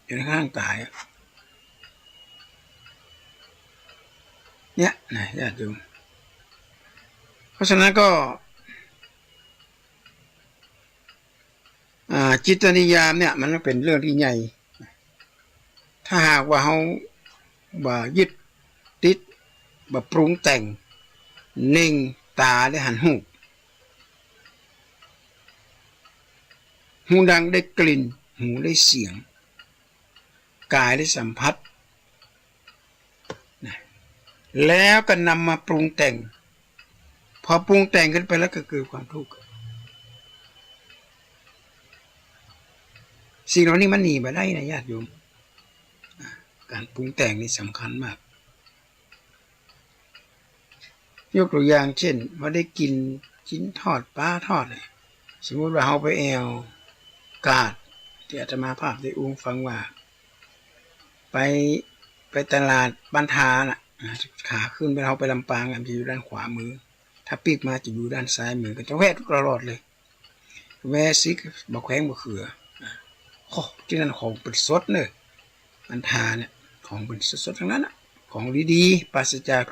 อยู่ในข้างต๋ายอะ เนี่ยนะญาติโยม เพราะฉะนั้นก็ อ่า จิตตนิยามเนี่ยมันเป๋นเรื่องตี้ใหญ่ ถ้าหากว่าเฮาบ่ยึดติด บ่ปรุงแต่ง นึ่ง ต๋าได้หันฮูป หูดังได้กลิ่น หูได้เสียง ก๋ายได้สัมผัส นะ แล้วก็นำมาปรุงแต่ง พอปรุงแต่งขึ้นไปแล้วก็เกิดความทุกข์ สิ่งเหล่านี้มันหนีบ่ได้นะญาติโยม อ่ะ ก๋านปรุงแต่งนี่สำคัญมาก ยกตั๋วอย่างเจ้น ว่าได้กิ๋นจิ๊นทอด ปลาทอดเนี่ย สมมุติว่าเฮาไปแอ่วกาด ตี้อาตมาภาพได้อู้ฟังว่า ไป ไปตลาดบ้านทาน่ะ อ่า ขาขึ้นไป เฮาไปลำปางอะ มันจะอยู่ด้านขวามือ ถ้าปิ๊กมาจะอยู่ด้านซ้ายมือ ก็จะแวะตลอดเลย แวะซื้อบ่าแขวงบ่าเขือ อ่า โอ้ ตี้นั่นของเป๋นสดเน่อ บ้านทาเนี่ย ของเป๋นสดๆ ตังนั้นน่ะ ของดีๆ ปราศจาก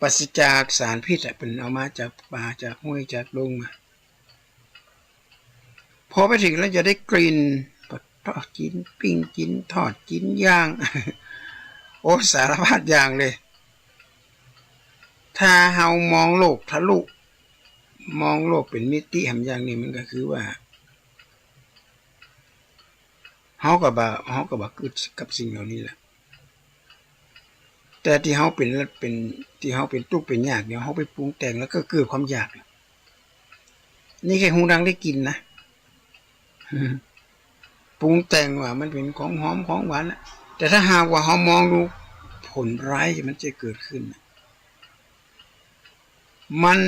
ปราศจากสารพิษอะ เปิ้นเอามาจากป่า จากห้วย จากดงมา พอไปเถิงแล้วจะได้กลิ่น ปลาทอด จิ๊นปิ้ง จิ๊นทอด จิ๊นย่าง โอ้ สารพัดอย่างเลย ถ้าเฮามองโลกทะลุ มองโลกเป๋นมิติแหมอย่างนี้ มันก็คือว่า เฮาก็บ่ เฮาก็บ่กึ๊ดกับสิ่งเหล่านี้แหละ แต่ตี้เฮาเป๋น เป๋น ตี้เฮาเป๋นตุ๊กข์เป๋นยากเนี่ย เฮาไปปรุงแต่งแล้วก็เกิดความอยาก นี่แค่ฮู้ดังได้กลิ่นนะ ปรุงแต่งว่ามันเป๋นของหอมของหวานนะ แต่ถ้าหากว่าเฮามองดูผลร้ายตี้มันจะเกิดขึ้นน่ะ มัน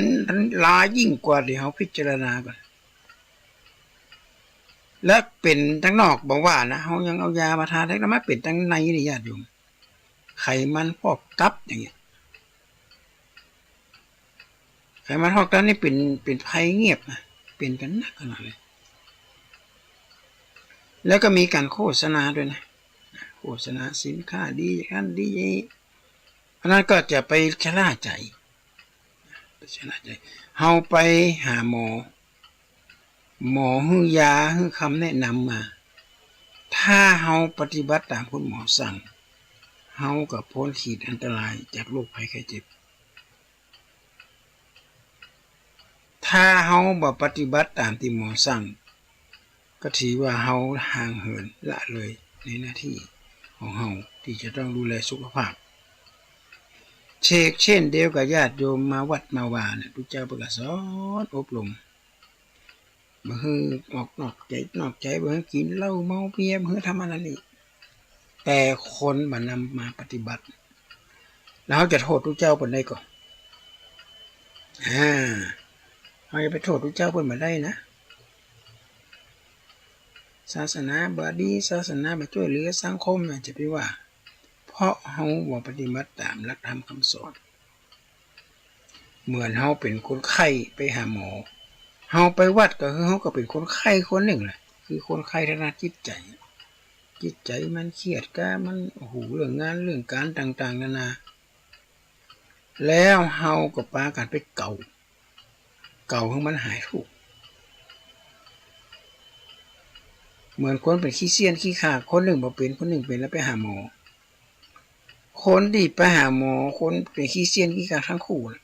ร้ายยิ่งกว่าตี้เฮาพิจารณาก่อน และเป๋นตังนอกบ่ว่านะ เฮายังเอายามาทาได้ แล้วมาเป๋นตังในนี่ญาติโยม ไขมันพอกตับอย่างเงี้ย ไขมันพอกตับนี่เป๋น เป๋นภัยเงียบนะ เป๋นกั๋นนักขนาดเลย แล้วก็มีก๋านโฆษณาด้วยนะ โฆษณาสินค้าดีอย่างนั้นดีอย่างนี้ อันนั้นก็จะไปชะล่าใจ ไปชะล่าใจ เฮาไปหาหมอ หมอหื้อยาหื้อคำแนะนำมา ถ้าเฮาปฏิบัติต๋ามคุณหมอสั่ง เฮาก็ป๊นขีดอันตรายจากโรคภัยไข้เจ็บ ถ้าเฮาบ่ปฏิบัติต๋ามตี้หมอสั่ง ก็ถือว่าเฮาห่างเหินละเลยในหน้าตี้ของเฮาตี้จะต้องดูแลสุขภาพ เชกเช่นเดียวกับญาติโยมมาวัดมาวาเนี่ย ตุ๊เจ้าเปิ้นก็สอนอบรม บ่หื้อออกนอกใจ๋นอกใจ๋ บ่หื้อกิ๋นเหล้าเมาเบียร์ บ่หื้อทำอันนั้นนี่ แต่คนบ่นำมาปฏิบัติ แล้วเฮาจะโต้ษตุ๊เจ้าเปิ้นได้ก่อ อ่า เฮาจะไปโต้ษตุ๊เจ้าเปิ้นบ่ได้นะ ศาสนาบ่ดี ศาสนาบ่จ้วยเหลือสังคมนะ จะไปว่า เพราะเฮาบ่ปฏิบัติต๋ามหลักธรรมคำสอน เหมือนเฮาเป๋นคนไข้ไปหาหมอ เฮาไปวัดก็คือเฮาก็เป๋นคนไข้คนนึ่งแหละ คือคนไข้ทางด้านจิตใจ๋ จิตใจ๋มันเครียดกา มัน โอ้โห เรื่องงานเรื่องก๋านต่างๆ นานา แล้วเฮาก็ปากั๋นไปเก๋า เก๋าหื้อมันหายทุกข์ เหมือนคนเป๋นขี้เสี้ยนขี้ขลาด คนนึ่งบ่เป๋น คนนึ่งเป๋น แล้วไปหาหมอ คนตี้ไปหาหมอ คนเป๋นขี้เสี้ยนขี้ขลาดตังคู่น่ะ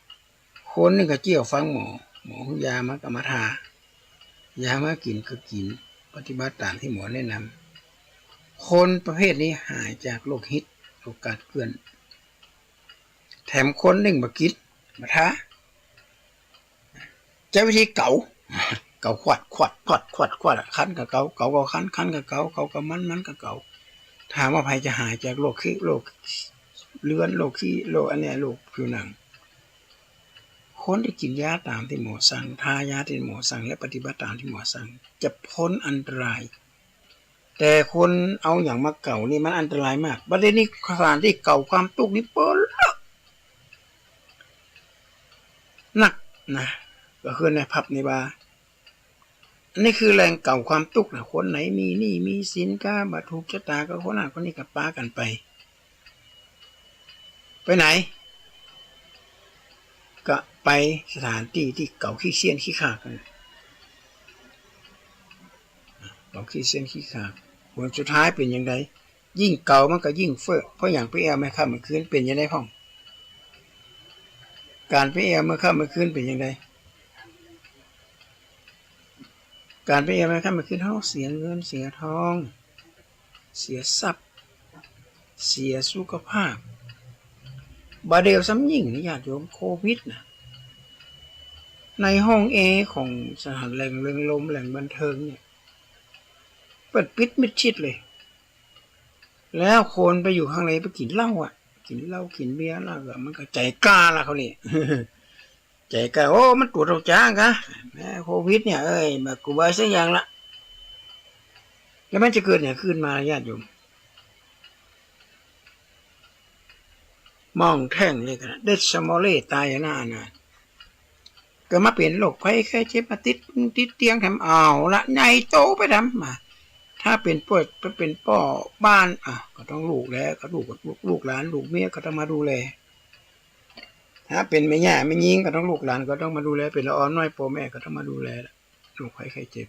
คนนึ่งก็เจื้อฟังหมอ หมอหื้อยามาก็มาทา ยามากิ๋นก็กิ๋น ปฏิบัติต๋ามตี้หมอแนะนำ คนประเภทนี้หายจากโรคฮิต โรคคลาดเคลื่อน แถมคนนึ่งบ่กิ๋น บ่ทา ใจ๊วิธีเก๋า เก๋าขวัด ขวัด ขวัด ขวัด ขวัด คันก็เก๋า เก๋าก็คัน คันก็เก๋า เก๋าก็มัน มันก็เก๋า ถามว่าใผจะหายจากโรคขี้ โรคเลือน โรคขี้ โรคอันเนี้ย โรคผิวหนัง คนตี้กิ๋นยาต๋ามตี้หมอสั่ง ทายาตี้หมอสั่ง และปฏิบัติต๋ามตี้หมอสั่ง จะป๊นอันตราย แต่คนเอาหยังมาเก๋านี่มันอันตรายมาก บัดนี้สถานตี้เก๋าความตุ๊กข์นี่เปิ้นเลิกนักนะ ก็คือในผับในบาร์ อันนี้คือแหล่งเก๋าความตุ๊กข์นะ คนไหนมีหนี้มีสินกา บ่ถูกจะต๋ากับคนนั้นคนนี้ก็ปากั๋นไป ไปไหน ก็ไปสถานตี้ตี้เก๋าขี้เสี้ยนขี้ขลาดกั๋น เก๋าขี้เสี้ยนขี้ขลาด ผลสุดท้ายเป๋นอย่างใด ยิ่งเก๋ามันก็ยิ่งเฟ้อ เพราะหยัง ไปแอ่วแม่ค่ำแม่คืนเป๋นอย่างใดพ่อง ก๋านไปแอ่วแม่ค่ำแม่คืนเป๋นอย่างใด ก๋านไปแอ่วแม่ค่ำแม่คืน เฮาเสียเงินเสียทอง เสียทรัพย์ เสียสุขภาพ บ่าเดี่ยวซ้ำยิ่งนี่ญาติโยม โควิดนะ ในห้องแอร์ของสถานแหล่งเริงรมย์แหล่งบันเทิงเนี่ย เปิ้นปิดมิดชิดเลย แล้วคนไปอยู่ข้างในไปกิ๋นเหล้าอะ กิ๋นเหล้ากิ๋นเบียร์แล้วก็มันก็ใจ๋กล้าละคราวนี้ ใจ๋กล้า โอ้ มันตรวจเอาจ้างกะ แม่โควิดเนี่ย เอ้ย บ่กูบ่สักอย่างละ แล้วมันจะเกิดหยังขึ้นมาญาติโยม มองแท่งเลยกะ เดธสโมเลย์ต๋ายอะนะ อันนั้น ก็มาเป๋นโรคภัยไข้เจ็บ มาติด ติดเตียงแถม เอาละ ใหญ่โตไปแถมมา ถ้าเป๋นป้อ ถ้าเป๋นป้อบ้าน อ่ะ ก็ต้องลูกแล ก็ลูก ลูก ลูกหลาน ลูกเมียก็ต้องมาดูแล ถ้าเป๋นแม่ย่าแม่ญิงก็ต้องลูกหลานก็ต้องมาดูแล เป๋นละอ่อนน้อยป้อแม่ก็ต้องมาดูแล โรคภัยไข้เจ็บ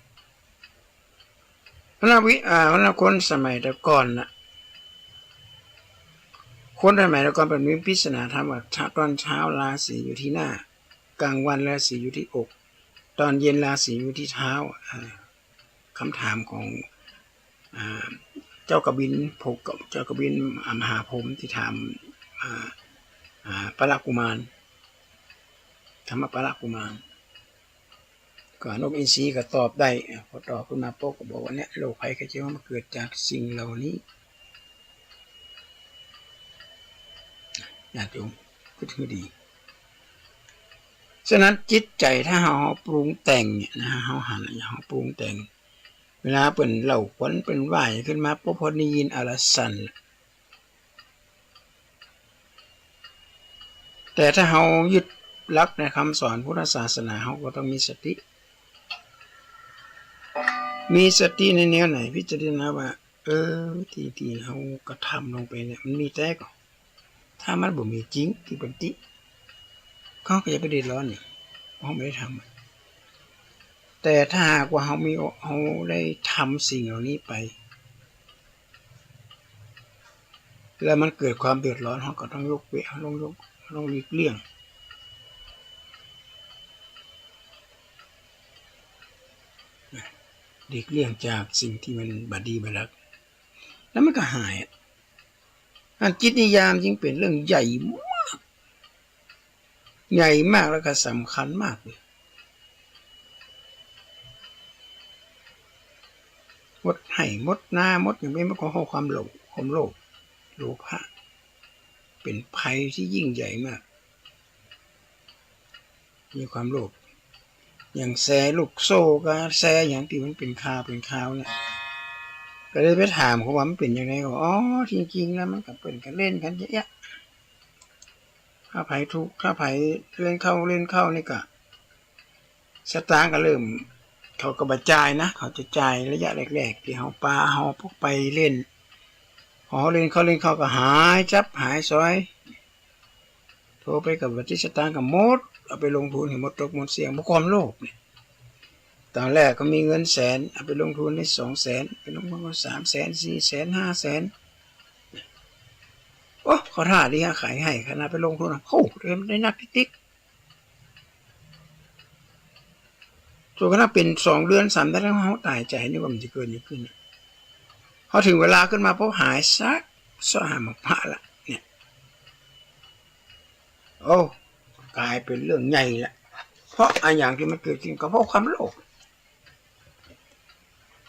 เพราะฉะนั้นวิ อ่า เพราะฉะนั้นคนสมัยแต่ก่อนน่ะ คนสมัยก่อนเปิ้นมีปริศนาธรรมว่า ตอนเช้าราศีอยู่ที่หน้า กลางวันราศีอยู่ที่อก ตอนเย็นราศีอยู่ที่เท้า อ่า กำถามของ อ่า เจ้ากบินพรหมกับ เจ้ากบิน อ่า มหาพรหมตี้ถาม อ่า อ่า ปาละกุมาร ถามปาละกุมาร ก็นกอินทรีก็ตอบได้ อ่ะ พอตอบขึ้นมาปุ๊บก็บอกว่า เนี่ย โรคภัยไข้เจ็บมันเกิดจากสิ่งเหล่านี้ ญาติโยม กึ๊ดหื้อดี ฉะนั้นจิตใจ๋ถ้าเฮาปรุงแต่งเนี่ยนะ เฮาหัน เฮาปรุงแต่ง เวลาเปิ้นเล่าขวัญเปิ้นว่าหยังขึ้นมาปุ๊บ พอได้ยินเอาละสั่น แต่ถ้าเฮายึดหลักในกำสอนพุทธศาสนา เฮาก็ต้องมีสติ มีสติในแนวไหน พิจารณาว่า เออ ตี้ ตี้เฮากระทำลงไปเนี่ย มันมีแต๊ก่อ ถ้ามันบ่มีจริงตี้เปิ้นติ เฮาก็อย่าไปเดือดร้อนนี่ เฮาบ่ได้ทำ แต่ถ้าหากว่าเฮามี เฮาได้ทำสิ่งเหล่านี้ไป แล้วมันเกิดความเดือดร้อน เฮาก็ต้องยกเว้น เฮาต้องยก เฮาต้องหลีกเลี่ยง หลีกเลี่ยงจากสิ่งตี้มันบ่ดีบ่หลัก แล้วมันก็หายอะ อันจิตนิยามจึงเป๋นเรื่องใหญ่มาก ใหญ่มากแล้วก็สำคัญมากเลย หมดไฮ่หมดนาหมดหยัง เป๋นเพราะความโลภ ความโลภ โลภะ เป๋นภัยตี้ยิ่งใหญ่มาก มีความโลภ อย่างแชร์ลูกโซ่กับแชร์หยังตี้มันเป๋นข่าว เป๋นข่าวเนี่ย ก็เลยไปถามเขาว่ามันเป๋นยังไง เขา อ๋อ จริงๆ แล้วมันก็เป๋นก๋านเล่นก๋านเยียะ ถ้าใผถูก ถ้าใผเล่นเข้า เล่นเข้านี่ก็ สตางค์ก็เริ่ม เขาก็บ่จ่ายนะ เขาจะจ่ายระยะแรกๆ ตี้เฮาปา เฮาพวกไปเล่น พอเฮาเล่นเข้า เล่นเข้าก็หายจับ หายสอย โทรไปก็บ่ติด สตางค์ก็หมด เอาไปลงทุนหื้อหมด ตกหมดเสี้ยง เพราะความโลภเนี่ย ต๋อนแรกก็มีเงินแสน เอาไปลงทุนได้สองแสน ไปลงทุนก็สามแสน สี่แสน ห้าแสน โอ้ เขาท่าดีฮะ ขายไฮ่ขนาด ไปลงทุน โอ้ ได้นักติ๊กๆ จนกระทั่งเป๋นสองเดือน สามเดือนแล้ว เฮาต๋ายใจ๋ นึกว่ามันจะเกิดหยังขึ้น พอเถิงเวลาขึ้นมาปุ๊บ หายซับซ้อน หาบ่ปะละเนี่ย โอ้ ก๋ายเป๋นเรื่องใหญ่ละ เพราะอะหยังตี้มันเกิดขึ้น ก็เพราะความโลภ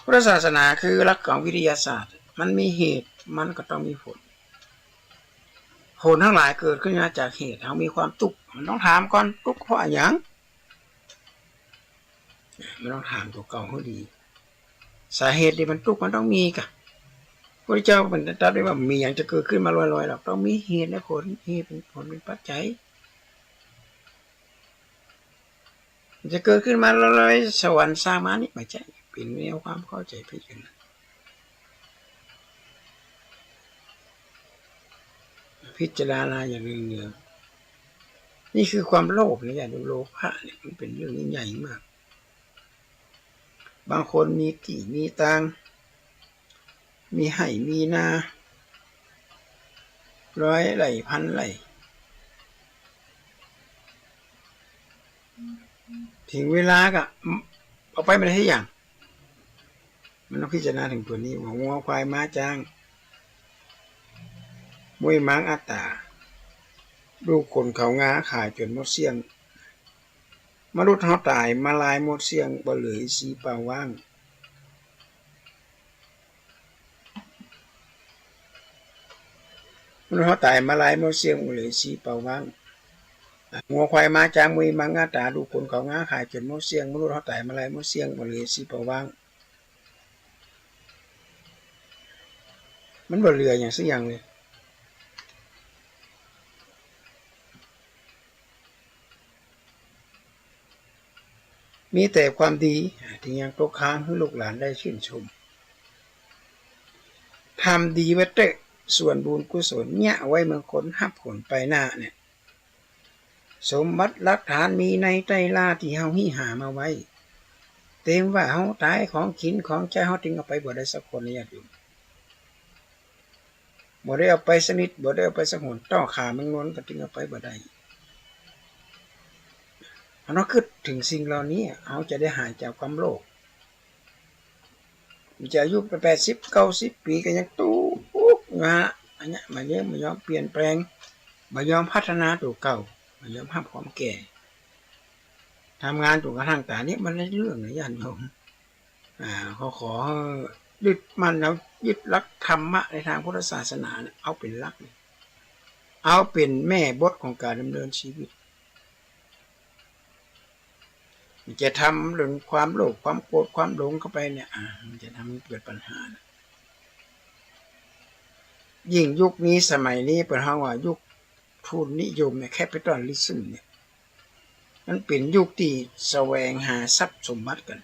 พุทธศาสนาคือหลักของวิทยาศาสตร์ มันมีเหตุ มันก็ต้องมีผล ผลตังหลายเกิดขึ้นมาจากเหตุ เฮามีความตุ๊กข์ มันต้องถามก่อน ตุ๊กข์เพราะอะหยัง มันต้องถามตั๋วเก่าหื้อดี สาเหตุตี้มันตุ๊กข์มันต้องมีก่ะ พระพุทธเจ้าเปิ้นตรัสไว้ว่า บ่มีหยังจะเกิดขึ้นมาลอยๆ หรอก ต้องมีเหตุและผล เหตุเป๋นผลเป๋นปัจจัย จะเกิดขึ้นมาลอยๆ สวรรค์สร้างมานี่ บ่ใจ้ เป๋นแนวความเข้าใจ๋ผิดกั๋นนะ พิจารณาอย่างเนืองๆ นี่คือความโลภนะ อย่าดู โลภะเนี่ยมันเป๋นเรื่องใหญ่มาก บางคนมีตี้มีตาง มีไฮ่มีนา ร้อยไร่พันไร่ เถิงเวลาก็เอาไปบ่ได้สักอย่าง มันต้องพิจารณาเถิงตั๋วนี้ว่า งัวควายม้าจ๊าง มวยหมางอาต๋า ลูกคนเขางาขายจ๋นหมดเสี้ยง มนุษย์เฮาต๋ายมาหลายหมดเสี้ยง บ่เหลืออินทรีย์เปล่าว่าง มนุษย์เฮาต๋ายมาหลายหมดเสี้ยง บ่เหลืออินทรีย์เปล่าว่าง งัวควายม้าจ๊าง มวยหมางอาต๋า ลูกคนเขางาขายจ๋นหมดเสี้ยง มนุษย์เฮาต๋ายมาหลายหมดเสี้ยง บ่เหลืออินทรีย์เปล่าว่าง มันบ่เหลือหยังสักอย่างเลย มีแต่ความดีตี้ยังตกค้างหื้อลูกหลานได้ชื่นชม ทำดีไว้เต๊อะ ส่วนบุญกุศลเยียะไว้เมืองคนฮับผลไปหน้าเนี่ย สมบัติหลักฐานมีในใต้ล่าตี้เฮาฮิหามาไว้ เต็มว่าเฮาต๋าย ของกิ๋นของใจ๊เฮาเถิงเอาไปบ่ได้สักคนนะญาติโยม บ่ได้เอาไปสักนิด บ่ได้เอาไปสักหน ต้องฆ่าเมืองนนท์ก็จึงเอาไปบ่ได้ เฮาต้องกึ๊ดเถิงสิ่งเหล่านี้ เฮาจะได้หายจากความโลภ จะอายุแปดสิบ เก้าสิบปี๋ก็ยังตุ๊กข์อยู่หั้น อันเนี้ย บ่ยอม บ่ยอมเปลี่ยนแปลง บ่ยอมพัฒนาตั๋วเก่า บ่ยอมฮับความแก่ ทำงานจนกระทั่งต๋ายนี่มันได้เรื่องนะญาติโยม อ่า ขอ ขอยึดมั่นเอา ยึดหลักธรรมะในทางพุทธศาสนาเนี่ย เอาเป๋นหลัก เอาเป๋นแม่บทของก๋านดำเนินชีวิต มันจะทำเรื่องความโลภ ความโกรธ ความหลงเข้าไปเนี่ย อ่า มันจะทำให้เกิดปัญหานะ ยิ่งยุคนี้สมัยนี้เปิ้นฮ้องว่ายุคทุนนิยมเนี่ย แคปิตอลลิซึมเนี่ย มันเป๋นยุคตี้แสวงหาทรัพย์สมบัติกั๋น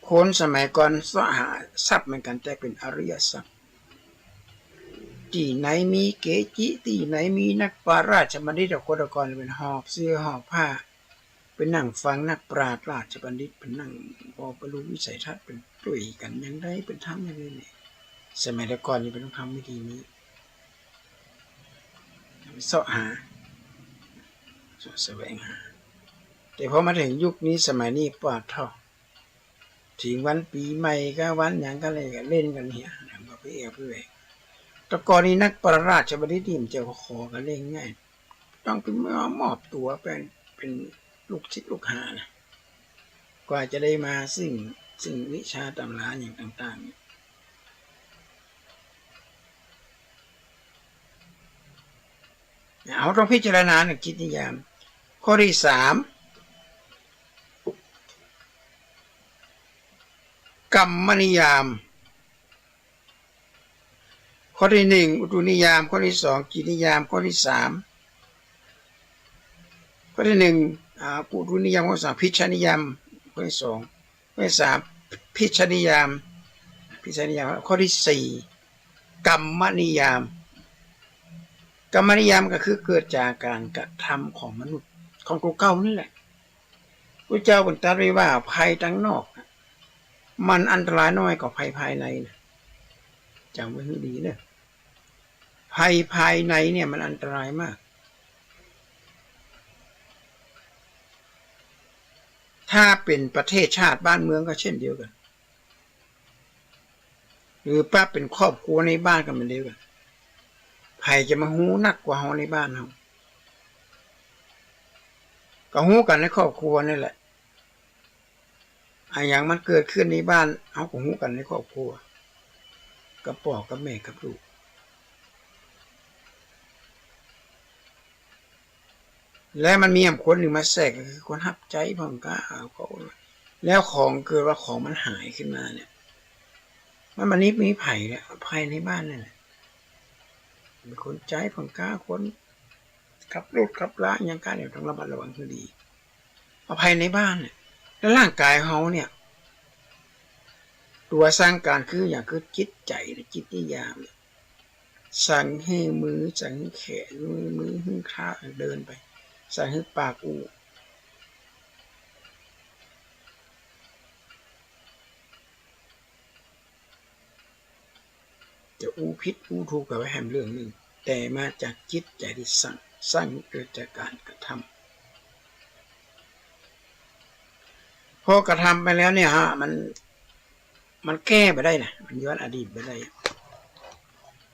คนสมัยก่อนเสาะหาทรัพย์เหมือนกั๋น แต่เป๋นอริยทรัพย์ ตี้ไหนมีเกจิ ตี้ไหนมีนักปราชญ์บัณฑิต คนแต่ก่อนเป๋นหอบเสื้อหอบผ้า ไปนั่งฟังนักปราชญ์ราชบัณฑิต ไปนั่ง ปอไปรู้วิสัยทัศน์ ไปตวยกั๋นอย่างใด ไปทำอย่างใดเนี่ย สมัยแต่ก่อนนี่เปิ้นต้องทำวิธีนี้ เสาะหา เสาะแสวงหา แต่พอมาเถิงยุคนี้สมัยนี้ ปาดเถาะ ถิงวันปี๋ใหม่ก็วันหยังก็เลยก็เล่นกั๋นเหีย บ่ไปแอ่วไปแหวก แต่ก่อนนี้นักปราชญ์ราชบัณฑิตนี่มันจะขอกั๋นเล่นง่าย ต้องไปมอบตั๋วเป๋น เป๋นลูกศิษย์ลูกหานะ กว่าจะได้มาซึ่ง ซึ่งวิชาต๋ำราอย่างต่างๆ เนี่ย เฮาต้องพิจารณาในกิจนิยาม ข้อตี้สาม กัมมนิยาม ข้อตี้หนึ่ง อุตุนิยาม ข้อตี้สอง กิจนิยาม ข้อตี้สาม ข้อตี้หนึ่ง อ่า อุตุนิยาม ข้อตี้สอง พิชฌานิยาม ข้อตี้สอง ข้อตี้สาม พิชฌานิยาม พิชฌานิยาม ข้อตี้สี่ กัมมนิยาม กัมมนิยามก็คือเกิดจากก๋านกระทำของมนุษย์ ของตั๋วเก่านี่แหละ พุทธเจ้าเปิ้นตรัสไว้ว่าภัยตางนอกน่ะ มันอันตรายน้อยกว่าภัยภายในนะ จ๋ำไว้หื้อดีเน่อ ภัยภายในเนี่ยมันอันตรายมาก ถ้าเป๋นประเทศชาติบ้านเมืองก็เช่นเดียวกั๋น หรือปะเป๋นครอบครัวในบ้านก็เหมือนเดียวกั๋น ใผจะมาฮู้นักกว่าเฮาในบ้านเฮา ก็ฮู้กั๋นในครอบครัวนี่แหละ อะหยังมันเกิดขึ้นในบ้าน เฮาก็ฮู้กั๋นในครอบครัว กับป้อกับแม่กับลูก และมันมีแหมคนนึ่งมาแทรก ก็คือคนฮับใจ๊พ่องก๊า เอาเขา แล้วของเกิดว่าของมันหายขึ้นมาเนี่ย มัน มันนี่มีใผเนี่ย ภัยในบ้านนั่นแหละ เป๋นคนใจ๊พ่องก๊า คนขับรถขับลาหยังก๊าเนี่ย ต้องระมัดระวังหื้อดี เอาภัยในบ้านเนี่ย แล้วร่างก๋ายเฮาเนี่ย ตั๋วสั่งก๋านคือหยัง คือจิตใจ๋เนี่ย กิจนิยามเนี่ย สั่งหื้อมือ สั่งหื้อแขน หื้อมือ หื้อเท้าเดินไป สั่งหื้อปากอู้ จะอู้ผิดอู้ถูกก็ไว้แหมเรื่องนึ่ง แต่มาจากจิตใจ๋ตี้สั่ง สั่งเกิดจากก๋านกระทำ พอกระทำไปแล้วเนี่ยฮะ มัน มันแก้บ่ได้นะ มันย้อนอดีตบ่ได้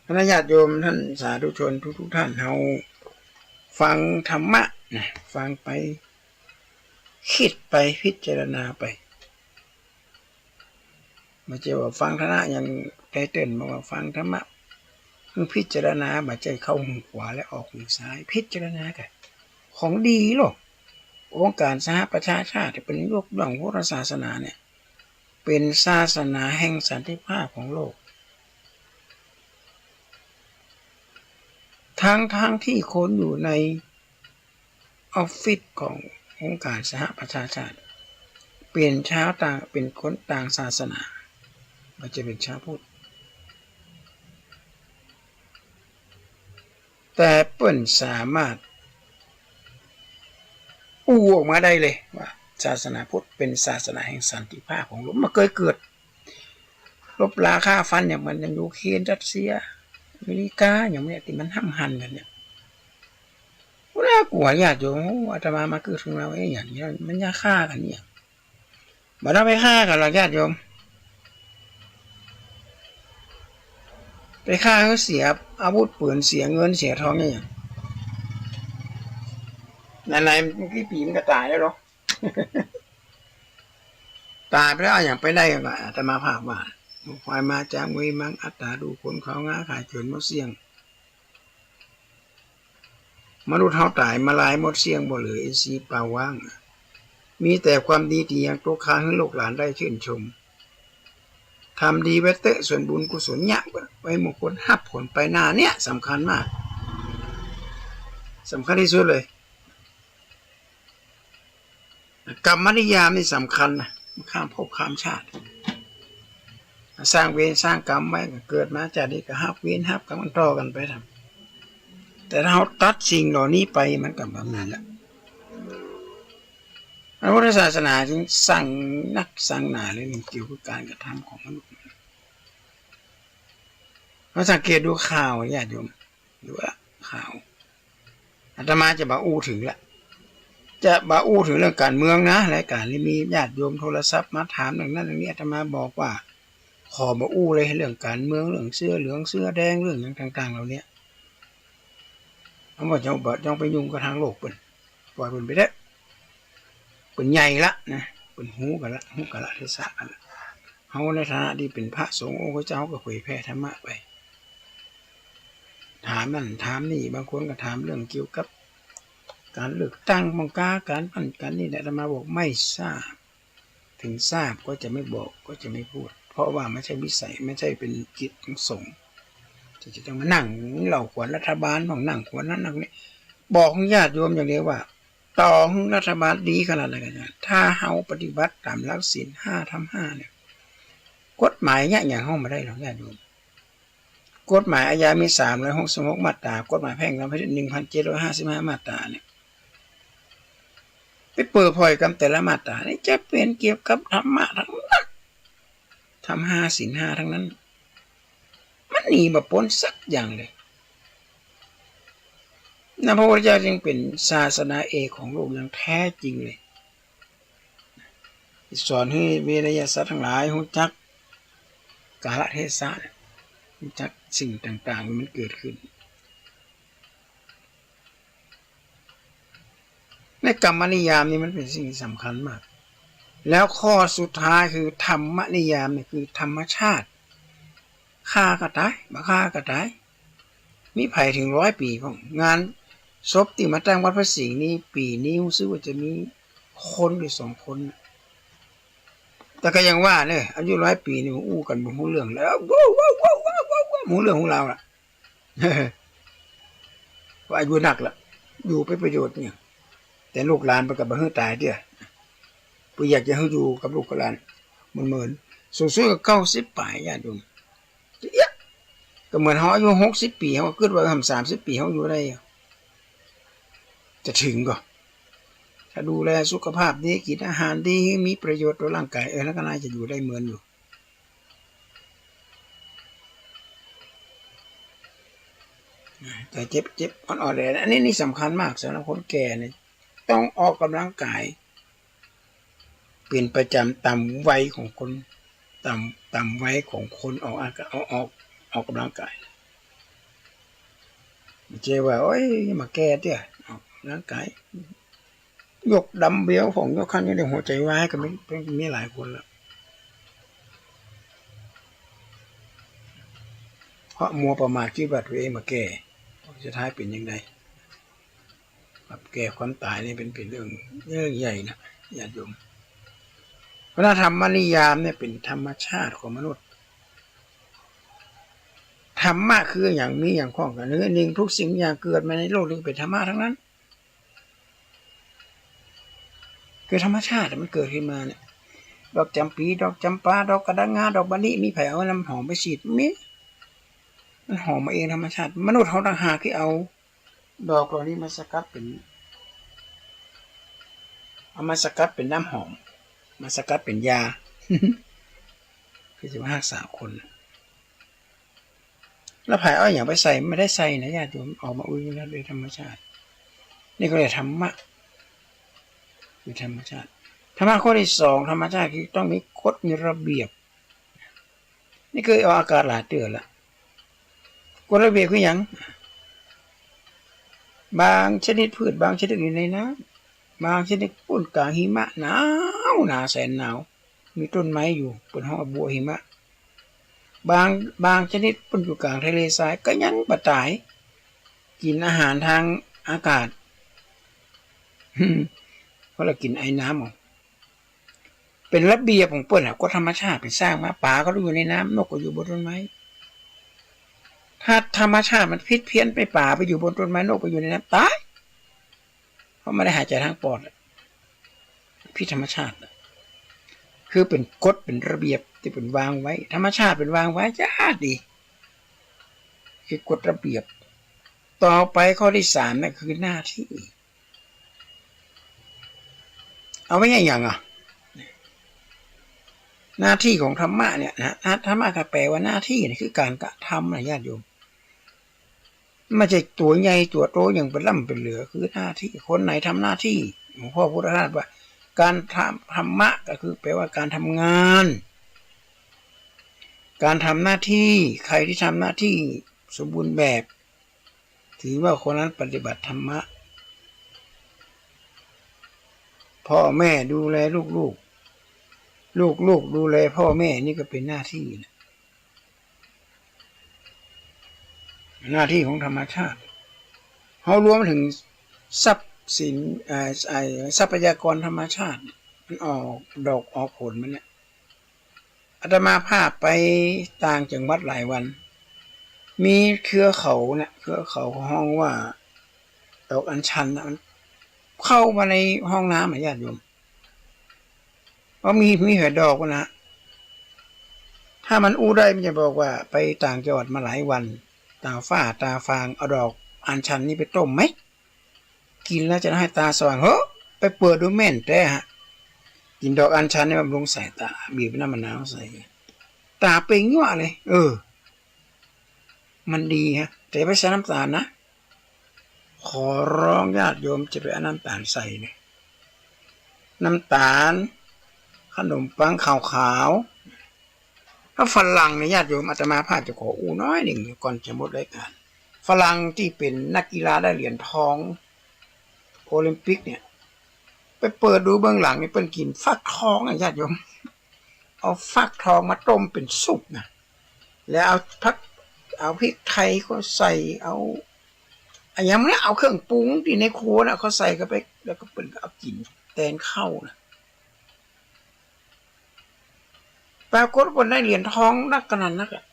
คณะญาติโยมต้านสาธุชนทุกๆ ต้าน เฮาฟังธรรมะนะ ฟังไป กึ๊ดไป พิจารณาไป บ่ใจ้ว่าฟังธรรมะ อย่างไตเติ้ลบอกว่าฟังธรรมะ คือพิจารณา บ่ใจ้เข้าหูขวาและออกหูซ้าย พิจารณาก่ะ ของดีโลก องค์การสหประชาชาติเปิ้นยกย่องพุทธศาสนาเนี่ย เป๋นศาสนาแห่งสันติภาพของโลก ทั้งๆ ตี้คนอยู่ในออฟฟิศขององค์การสหประชาชาติ เป๋นชาวต่าง เป๋นคนต่างศาสนา บ่ใจ้เป๋นชาวพุทธ แต่เปิ้นสามารถอู้ออกมาได้เลยว่าศาสนาพุทธเป๋นศาสนาแห่งสันติภาพของโลก บ่เกยเกิด รบราฆ่าฟันอย่างมันอย่างยูเครน รัสเซีย อเมริกา อย่างเนี้ย ตี้มันห้ำหันกั๋นเนี่ย โอ้ น่ากลัวญาติโยม โอ้ อาตมามาเกิดขึ้นมา เอ๊ะ อย่างเนี้ย มันจะฆ่ากั๋นเนี่ย บ่ต้องไปฆ่ากั๋นหรอกญาติโยม ไปฆ่าหื้อเสียอาวุธปืน เสียเงินเสียทองเนี่ย ไหนๆ มันกี่ปี๋มันก็ต๋ายแล้วเนาะ ต๋ายไปแล้ว เอาหยังไปได้ ก็อาตมาภาพว่า ควายมาจากเวยมัง อัตตาดูคนเขางา ขายจนหมดเสี้ยง มนุษย์เฮาต๋ายมาหลายหมดเสี้ยงบ่เหลือ อินทรีย์เปล่าว่าง มีแต่ความดีตี้ยังตกค้างหื้อลูกหลานได้ชื่นชม ทำดีไว้เต๊อะ ส่วนบุญกุศลเยียะไว้ มงคลฮับผลไปหน้า เนี่ยสำคัญมาก สำคัญตี้สุดเลย กรรมนิยามนี่สำคัญนะ ข้ามภพข้ามชาติ สร้างเวรสร้างกรรมไว้ ก็เกิดมาจาตินี้ก็ฮับเวรฮับกรรมมันต่อกั๋นไปทำ แต่ถ้าเฮาตัดสิ่งเหล่านี้ไปมันก็บ่มีละ พระพุทธศาสนาจึงสั่งนักสั่งหนาเลยเกี่ยวกับการกระทำของมนุษย์ เฮาสังเกตดูข่าวญาติโยม ดูละข่าว อาตมาจะบ่อู้เถิงละ จะบ่อู้เถิงเรื่องก๋านเมืองนะ รายก๋านนี้มีญาติโยมโทรศัพท์มาถามเรื่องนั้นเรื่องนี้ อาตมาบอกว่า ขอบ่อู้เลย เรื่องก๋านเมือง เรื่องเสื้อเหลืองเสื้อแดง เรื่องหยังต่างๆ เหล่านี้ เฮาบ่ต้อง บ่ต้องไปยุ่งกับทางโลกเปิ้น ปล่อยเปิ้นไปเต๊อะ เปิ้นใหญ่ละนะ เปิ้นฮู้กั๋นละ ฮู้กาลเทศะกั๋นละ เฮาในฐานะตี้เป๋นพระสงฆ์องค์เจ้าก็เผยแผ่ธรรมะไป ถามนั่นถามนี่ บางคนก็ถามเรื่องเกี่ยวกับก๋านเลือกตั้ง บ้างกา ก๋านนั่นก๋านนี่แหละ อาตมาบอกไม่ทราบ ถึงทราบก็จะไม่บอก ก็จะไม่พูด เพราะว่าไม่ใช่วิสัย ไม่ใช่เป๋นกิจของสงฆ์ ที่จะต้องมานั่งเล่าขวัญรัฐบาลบ้าง นั่งขวัญนั้นนั่งนี่ บอกญาติโยมอย่างเดียวว่า ต่อหื้อรัฐบาลดีขนาดไหนก็ต๋าม ถ้าเฮาปฏิบัติต๋ามหลักศีลห้าธรรมห้าเนี่ย กฎหมายเยียะหยังเฮาบ่ได้หรอกญาติโยม กฎหมายอาญามีสามร้อยหกสิบหกมาตรา กฎหมายแพ่งธรรมหนึ่งพันเจ็ดร้อยห้าสิบห้ามาตราเนี่ย ไปเปิดผ่อยกำแต่ละมาตรานี่จะเป๋นเกี่ยวกับธรรมะทั้งนั้น ธรรมห้า ศีลห้าทั้งนั้น มันหนีบ่ป๊นสักอย่างเลยนะ พระพุทธเจ้าจึงเป๋นศาสดาเอกของโลกอย่างแท้จริงเลย สอนหื้อเวไนยสัตว์ตังหลายฮู้จักกาลเทศะ ฮู้จักสิ่งต่างๆ มันเกิดขึ้น ในกรรมนิยามนี่มันเป๋นสิ่งตี้สำคัญมาก แล้วข้อสุดท้ายคือธรรมนิยามเนี่ยคือธรรมชาติ ฆ่าก็ต๋าย บ่ฆ่าก็ต๋าย มีใผเถิงร้อยปี๋พ่อง งานศพตี้มาตั้งวัดพระสิงห์นี่ ปี๋นี้ฮู้สึกว่าจะมีคนหรือสองคนน่ะ แต่ก็ยังว่าเน่อ อายุร้อยปี๋นี่อู้กั๋นบ่ฮู้เรื่องแล้ว บ่ฮู้เรื่องฮู้ราวละ เพราะอายุนักละ อยู่เปื้อประโยชน์เนี่ย แต่ลูกหลานเปิ้นก็บ่หื้อต๋ายเตื้อ เปิ้นอยากจะหื้ออยู่กับลูกกับหลาน มันเหมือน สูงสุดก็เก้าสิบป๋ายญาติโยม เอ๊ะ ก็เหมือนเฮาอายุหกสิบปี๋ เฮาก็กึ๊ดว่า หำ สามสิบปี๋เฮาอยู่ได้ จะเถิงก่อ ถ้าดูแลสุขภาพดี กิ๋นอาหารดี มีประโยชน์ต่อร่างก๋าย เออ แล้วก็น่าจะอยู่ได้เหมือนอยู่ แต่เจ็บ เจ็บอ่อนๆ เลย อันนี้นี่สำคัญมากสำหรับคนแก่เนี่ย ต้องออกกำลังกาย เป๋นประจำต๋ามวัยของคน ต๋าม ต๋ามวัยของคนออกอา ออก ออก ออกกำลังกาย บ่ใจ้ว่า โอ๊ย มาแก่เตื้อ ออกกำลังกาย ยกดัมเบลพ่อง ยกคันนี้ หัวใจ๋วายก็มี มีหลายคนแล้ว เพราะมัวประมาทกึ๊ดว่าตั๋วเองบ่าแก่ สุดท้ายเป๋นอย่างใด ความแก่ความต๋ายนี่เป๋น เป๋นเรื่อง เรื่องใหญ่นะญาติโยม เพราะฉะนั้นธรรมนิยามเนี่ยเป๋นธรรมชาติของมนุษย์ ธรรมะคือหยัง มีหยังข้องกั๋น คือหนึ่ง ทุกสิ่งอย่างเกิดมาในโลกนี้เป๋นธรรมะทั้งนั้น คือธรรมชาติมันเกิดขึ้นมาเนี่ย ดอกจ๋ำปี๋ ดอกจ๋ำปา ดอกกะดังงา ดอกมะลิ มีใผเอาน้ำหอมไปฉีด มี มันหอมมาเองธรรมชาติ มนุษย์เฮาต่างหากตี้เอาดอกเหล่านี้มาสกัดเป๋น เอามาสกัดเป๋นน้ำหอม มาสกัดเป๋นยา คือจะมาฮักษาคน แล้วใผเอาอะหยังไปใส่ บ่ได้ใส่นะญาติโยม ออกมาอู้อย่างนี้โดยธรรมชาติ นี่ก็เรียกธรรมะ คือธรรมชาติ ธรรมะข้อตี้สอง ธรรมชาติคือต้องมีกฎมีระเบียบ นี่เกยออกอากาศหลายเตื้อละ กฎระเบียบคือหยัง บางชนิดพืชบางชนิดอยู่ในน้ำ บางชนิดปู้นก๋างหิมะหนาวหนาแสนหนาว มีต้นไม้อยู่ เปิ้นฮ้องว่าบัวหิมะ บาง บางชนิดปู้นอยู่ก๋างทะเลทราย ก็ยังบ่ต๋าย กิ๋นอาหารตางอากาศ เพราะว่ากิ๋นไอน้ำเอา เป๋นระเบียบของเปิ้นอะ กฎธรรมชาติเปิ้นสร้างมา ป๋าก็อยู่ในน้ำ นกก็อยู่บนต้นไม้ ถ้าธรรมชาติมันผิดเพี้ยนไป ป๋าไปอยู่บนต้นไม้ นกไปอยู่ในน้ำ ต๋าย เพราะบ่ได้หายใจ๋ตางปอดอะ ผิดธรรมชาติอะ คือเป๋นกฎเป๋นระเบียบตี้เปิ้นวางไว้ ธรรมชาติเปิ้นวางไว้ จะดี คือกฎระเบียบ ต่อไปข้อตี้สามเนี่ยคือหน้าตี้ เอาไว้อย่างอะ หน้าตี้ของธรรมะเนี่ยนะ ธรรมะก็แป๋ว่าหน้าตี้เนี่ย คือก๋านกระทำนะญาติโยม บ่ใจ้ตั๋วใหญ่ตั๋วโตหยังเป๋นล้ำเป๋นเหลือ คือหน้าตี้ คนไหนทำหน้าตี้ หลวงพ่อพุทธทาสว่า ก๋านทำ ธรรมะก็คือแป๋ว่าก๋านทำงาน ก๋านทำหน้าตี้ ใครตี้ทำหน้าตี้สมบูรณ์แบบ ถือว่าคนนั้นปฏิบัติธรรมะ พ่อแม่ดูแลลูกๆ ลูกๆดูแลพ่อแม่ นี่ก็เป๋นหน้าตี้นะ หน้าตี้ของธรรมชาติ เฮารวมเถิงทรัพย์สิน เอ่อ ไอ้ทรัพยากรธรรมชาติ มันออกดอกออกผลมันเนี่ย อาตมาภาพไปต่างจังหวัดหลายวัน มีเครือเขาเนี่ย เครือเขาฮ้องว่าดอกอัญชันน่ะ มันเข้ามาในห้องน้ำอะญาติโยม ว่ามี มีหลายดอกนะ ถ้ามันอู้ได้มันจะบอกว่าไปต่างจังหวัดมาหลายวัน ต๋าฟ้าต๋าฟาง เอาดอกอัญชันนี่ไปต้มไหม กิ๋นแล้วจะหื้อต๋าสว่าง เฮ้อ ไปเปิดดูแม่นแต๊ฮะ กิ๋นดอกอัญชันนี่บำรุงสายต๋า บีบน้ำมะนาวใส่ ต๋าเปล่งยั้วเลย เออ มันดีฮะ แต่อย่าไปใส่น้ำต๋าลนะ ขอร้องญาติโยมจะไปเอาน้ำต๋าลใส่เนี่ย น้ำต๋าล ขนมปังขาวๆ ถ้าฝรั่งเนี่ยญาติโยม อาตมาภาพจะขออู้น้อยหนึ่งก่อนจะหมดรายการ ฝรั่งตี้เป๋นนักกีฬาได้เหรียญทองโอลิมปิกเนี่ย ไปเปิดดูเบื้องหลังนี่เปิ้นกิ๋นฟักทองอะญาติโยม เอาฟักทองมาต้มเป๋นซุปนะ แล้วเอาผัก เอาพริกไทยเขาใส่ เอา อะหยังเนี่ย เอาเครื่องปรุงตี้ในครัวน่ะเขาใส่เข้าไป แล้วก็เปิ้นก็เอากิ๋นแตนข้าวนะ ปรากฏว่าได้เหรียญทองนักขนาดนักอะ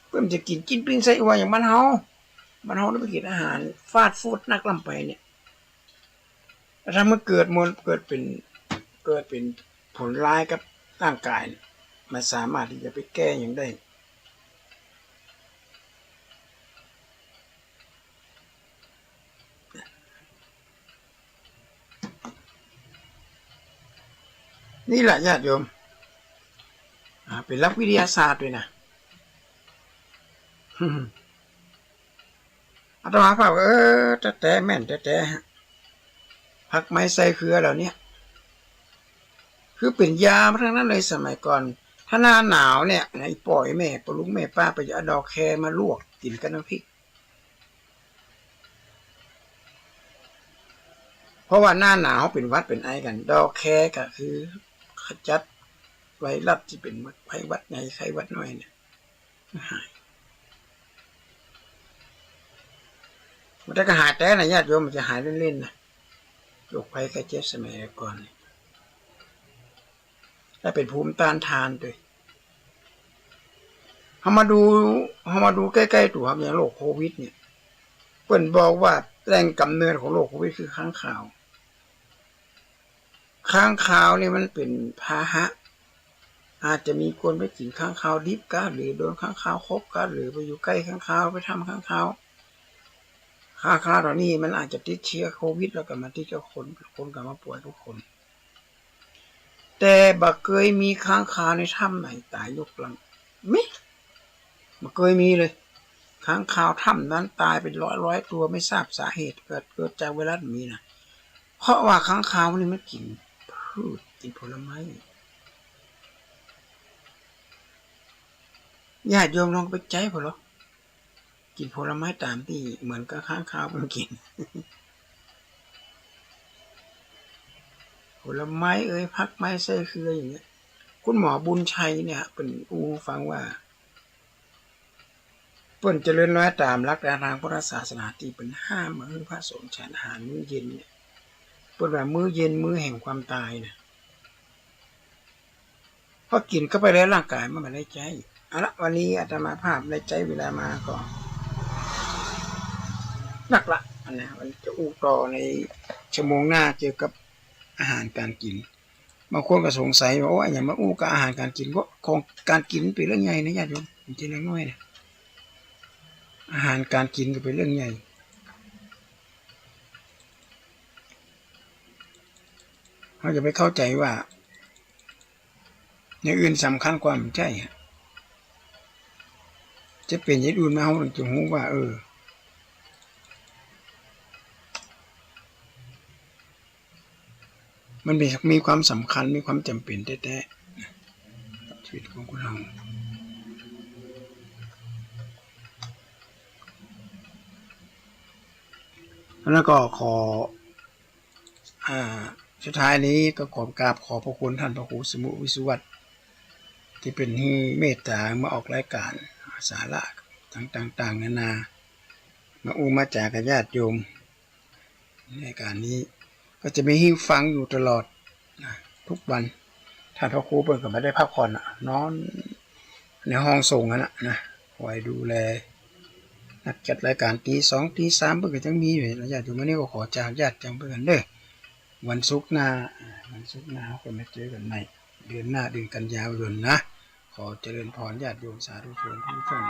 เปิ้นจะกิ๋นจิ๊นปิ้งไส้อั่วอย่างบ้านเฮา บ้านเฮานี่ไปกิ๋นอาหารฟาสต์ฟู้ดนักล้ำไปเนี่ย ถ้ามันเกิดมล เกิดเป๋น เกิดเป๋นผลร้ายกับร่างกายเนี่ย มันสามารถตี้จะไปแก้หยังได้ นี่แหละญาติโยม อ่า เป๋นหลักวิทยาศาสตร์ด้วยนะ อาตมาภาพก็ เออ แต๊ๆ แม่นแต๊ๆ ฮะ ผักไม้ไส้เครือเหล่าเนี้ย คือเป๋นยามาตังนั้นเลยสมัยก่อน ถ้าหน้าหนาวเนี่ย ไอ้ป้อแม่ ป้อลุงแม่ป้าไปเอาดอกแคมาลวกกิ๋นกับน้ำพริก เพราะว่าหน้าหนาวเป๋นหวัดเป๋นไอกั๋น ดอกแคก็คือขจัดไวรัสตี้เป๋นไข้หวัดใหญ่ไข้หวัดน้อยเนี่ย หาย มันก็หายแต๊นะญาติโยม บ่ใจ้หายเล่นๆ นะ โรคภัยไข้เจ็บสมัยก่อนนี่ แล้วเป๋นภูมิต้านทานด้วย เฮามาดู เฮามาดูใก้ๆ ตั๋ว อย่างโรคโควิดเนี่ย เปิ้นบอกว่าแหล่งกำเนิดของโรคโควิดคือค้างคาว ค้างคาวนี่มันเป๋นพาหะ อาจจะมีคนไปกิ๋นค้างคาวดิบกา หรือโดนค้างคาวขบกา หรือไปอยู่ใก้ค้างคาว ไปถ้ำค้างคาว ค้างคาวเหล่านี้มันอาจจะติดเจื้อโควิด แล้วก็มาติดกับคน คนก็มาป่วยกับคน แต่บ่เกยมีค้างคาวในถ้ำไหนต๋ายยกลัง มี บ่เกยมีเลย ค้างคาวถ้ำนั้นต๋ายเป๋นร้อยๆ ตั๋ว ไม่ทราบสาเหตุ เกิด เกิดจากไวรัส มีนะ เพราะว่าค้างคาวนี่มันกิ๋นพืช กิ๋นผลไม้ ญาติโยมลองไปใจ๊ผ่อลอ กิ๋นผลไม้ต๋ามตี้เหมือนกับค้างคาวมันกิ๋น ผลไม้เอย ผักไม้ไส้เฮืออย่างเงี้ย คุณหมอบุญชัยเนี่ย เปิ้นอู้ฟังว่า เปิ้นเจริญรอยต๋ามหลักแนวทางพุทธศาสนาตี้เปิ้นห้ามบ่หื้อพระสงฆ์ฉันอาหารมื้อเย็นเนี่ย เปิ้นว่ามื้อเย็นมื้อแห่งความต๋ายนะ พอกิ๋นเข้าไปแล้วร่างกายมันบ่ได้ใจ๊ เอาละ วันนี้อาตมาภาพได้ใจ๊เวลามาก็นักละ อันนะ มันจะอู้ต่อในชั่วโมงหน้าเกี่ยวกับอาหารก๋านกิ๋น บางคนก็สงสัยว่า โอ้ อะหยังมาอู้กับอาหารก๋านกิ๋น เพราะของก๋านกิ๋นเป๋นเรื่องใหญ่นะญาติโยม บ่ใจ้เรื่องน้อยนะ อาหารก๋านกิ๋นก็เป๋นเรื่องใหญ่ เฮาจะไปเข้าใจ๋ว่า อย่างอื่นสำคัญกว่า บ่ใจ้อะ จะเป๋นอย่างอื่นมา เฮาถึงจะฮู้ว่า เออ มันมี มีความสำคัญ มีความจ๋ำเป๋นแต๊ๆ กับชีวิตของคนเฮา แล้วก็ขอ อ่า สุดท้ายนี้ก็ขอกราบขอบพระคุณท่านพระครูสมุติวิสุวัฒน์ ตี้เปิ้นหื้อเมตต๋ามาออกรายก๋านสาระต่างๆ นานา มาอู้มาจ๋ากับญาติโยม รายก๋านนี้ก็จะมีหื้อฟังอยู่ตลอดนะ ทุกวัน ท่านพระครูเปิ้นก็บ่ได้พักผ่อนอะ นอนในห้องส่งหั้นนะนะ คอยดูแล นัดจัดรายก๋านตีสองตีสามเปิ้นก็ยังมีอยู่นะญาติโยม วันนี้ก็ขอจากญาติจังเปิ้นเด้อ วันศุกร์หน้า อ่า วันศุกร์หน้าเฮาก็มาเจอกั๋นใหม่ เดือนหน้า เดือนกันยายนนะ ขอเจริญพรญาติโยมสาธุชนทุกท่าน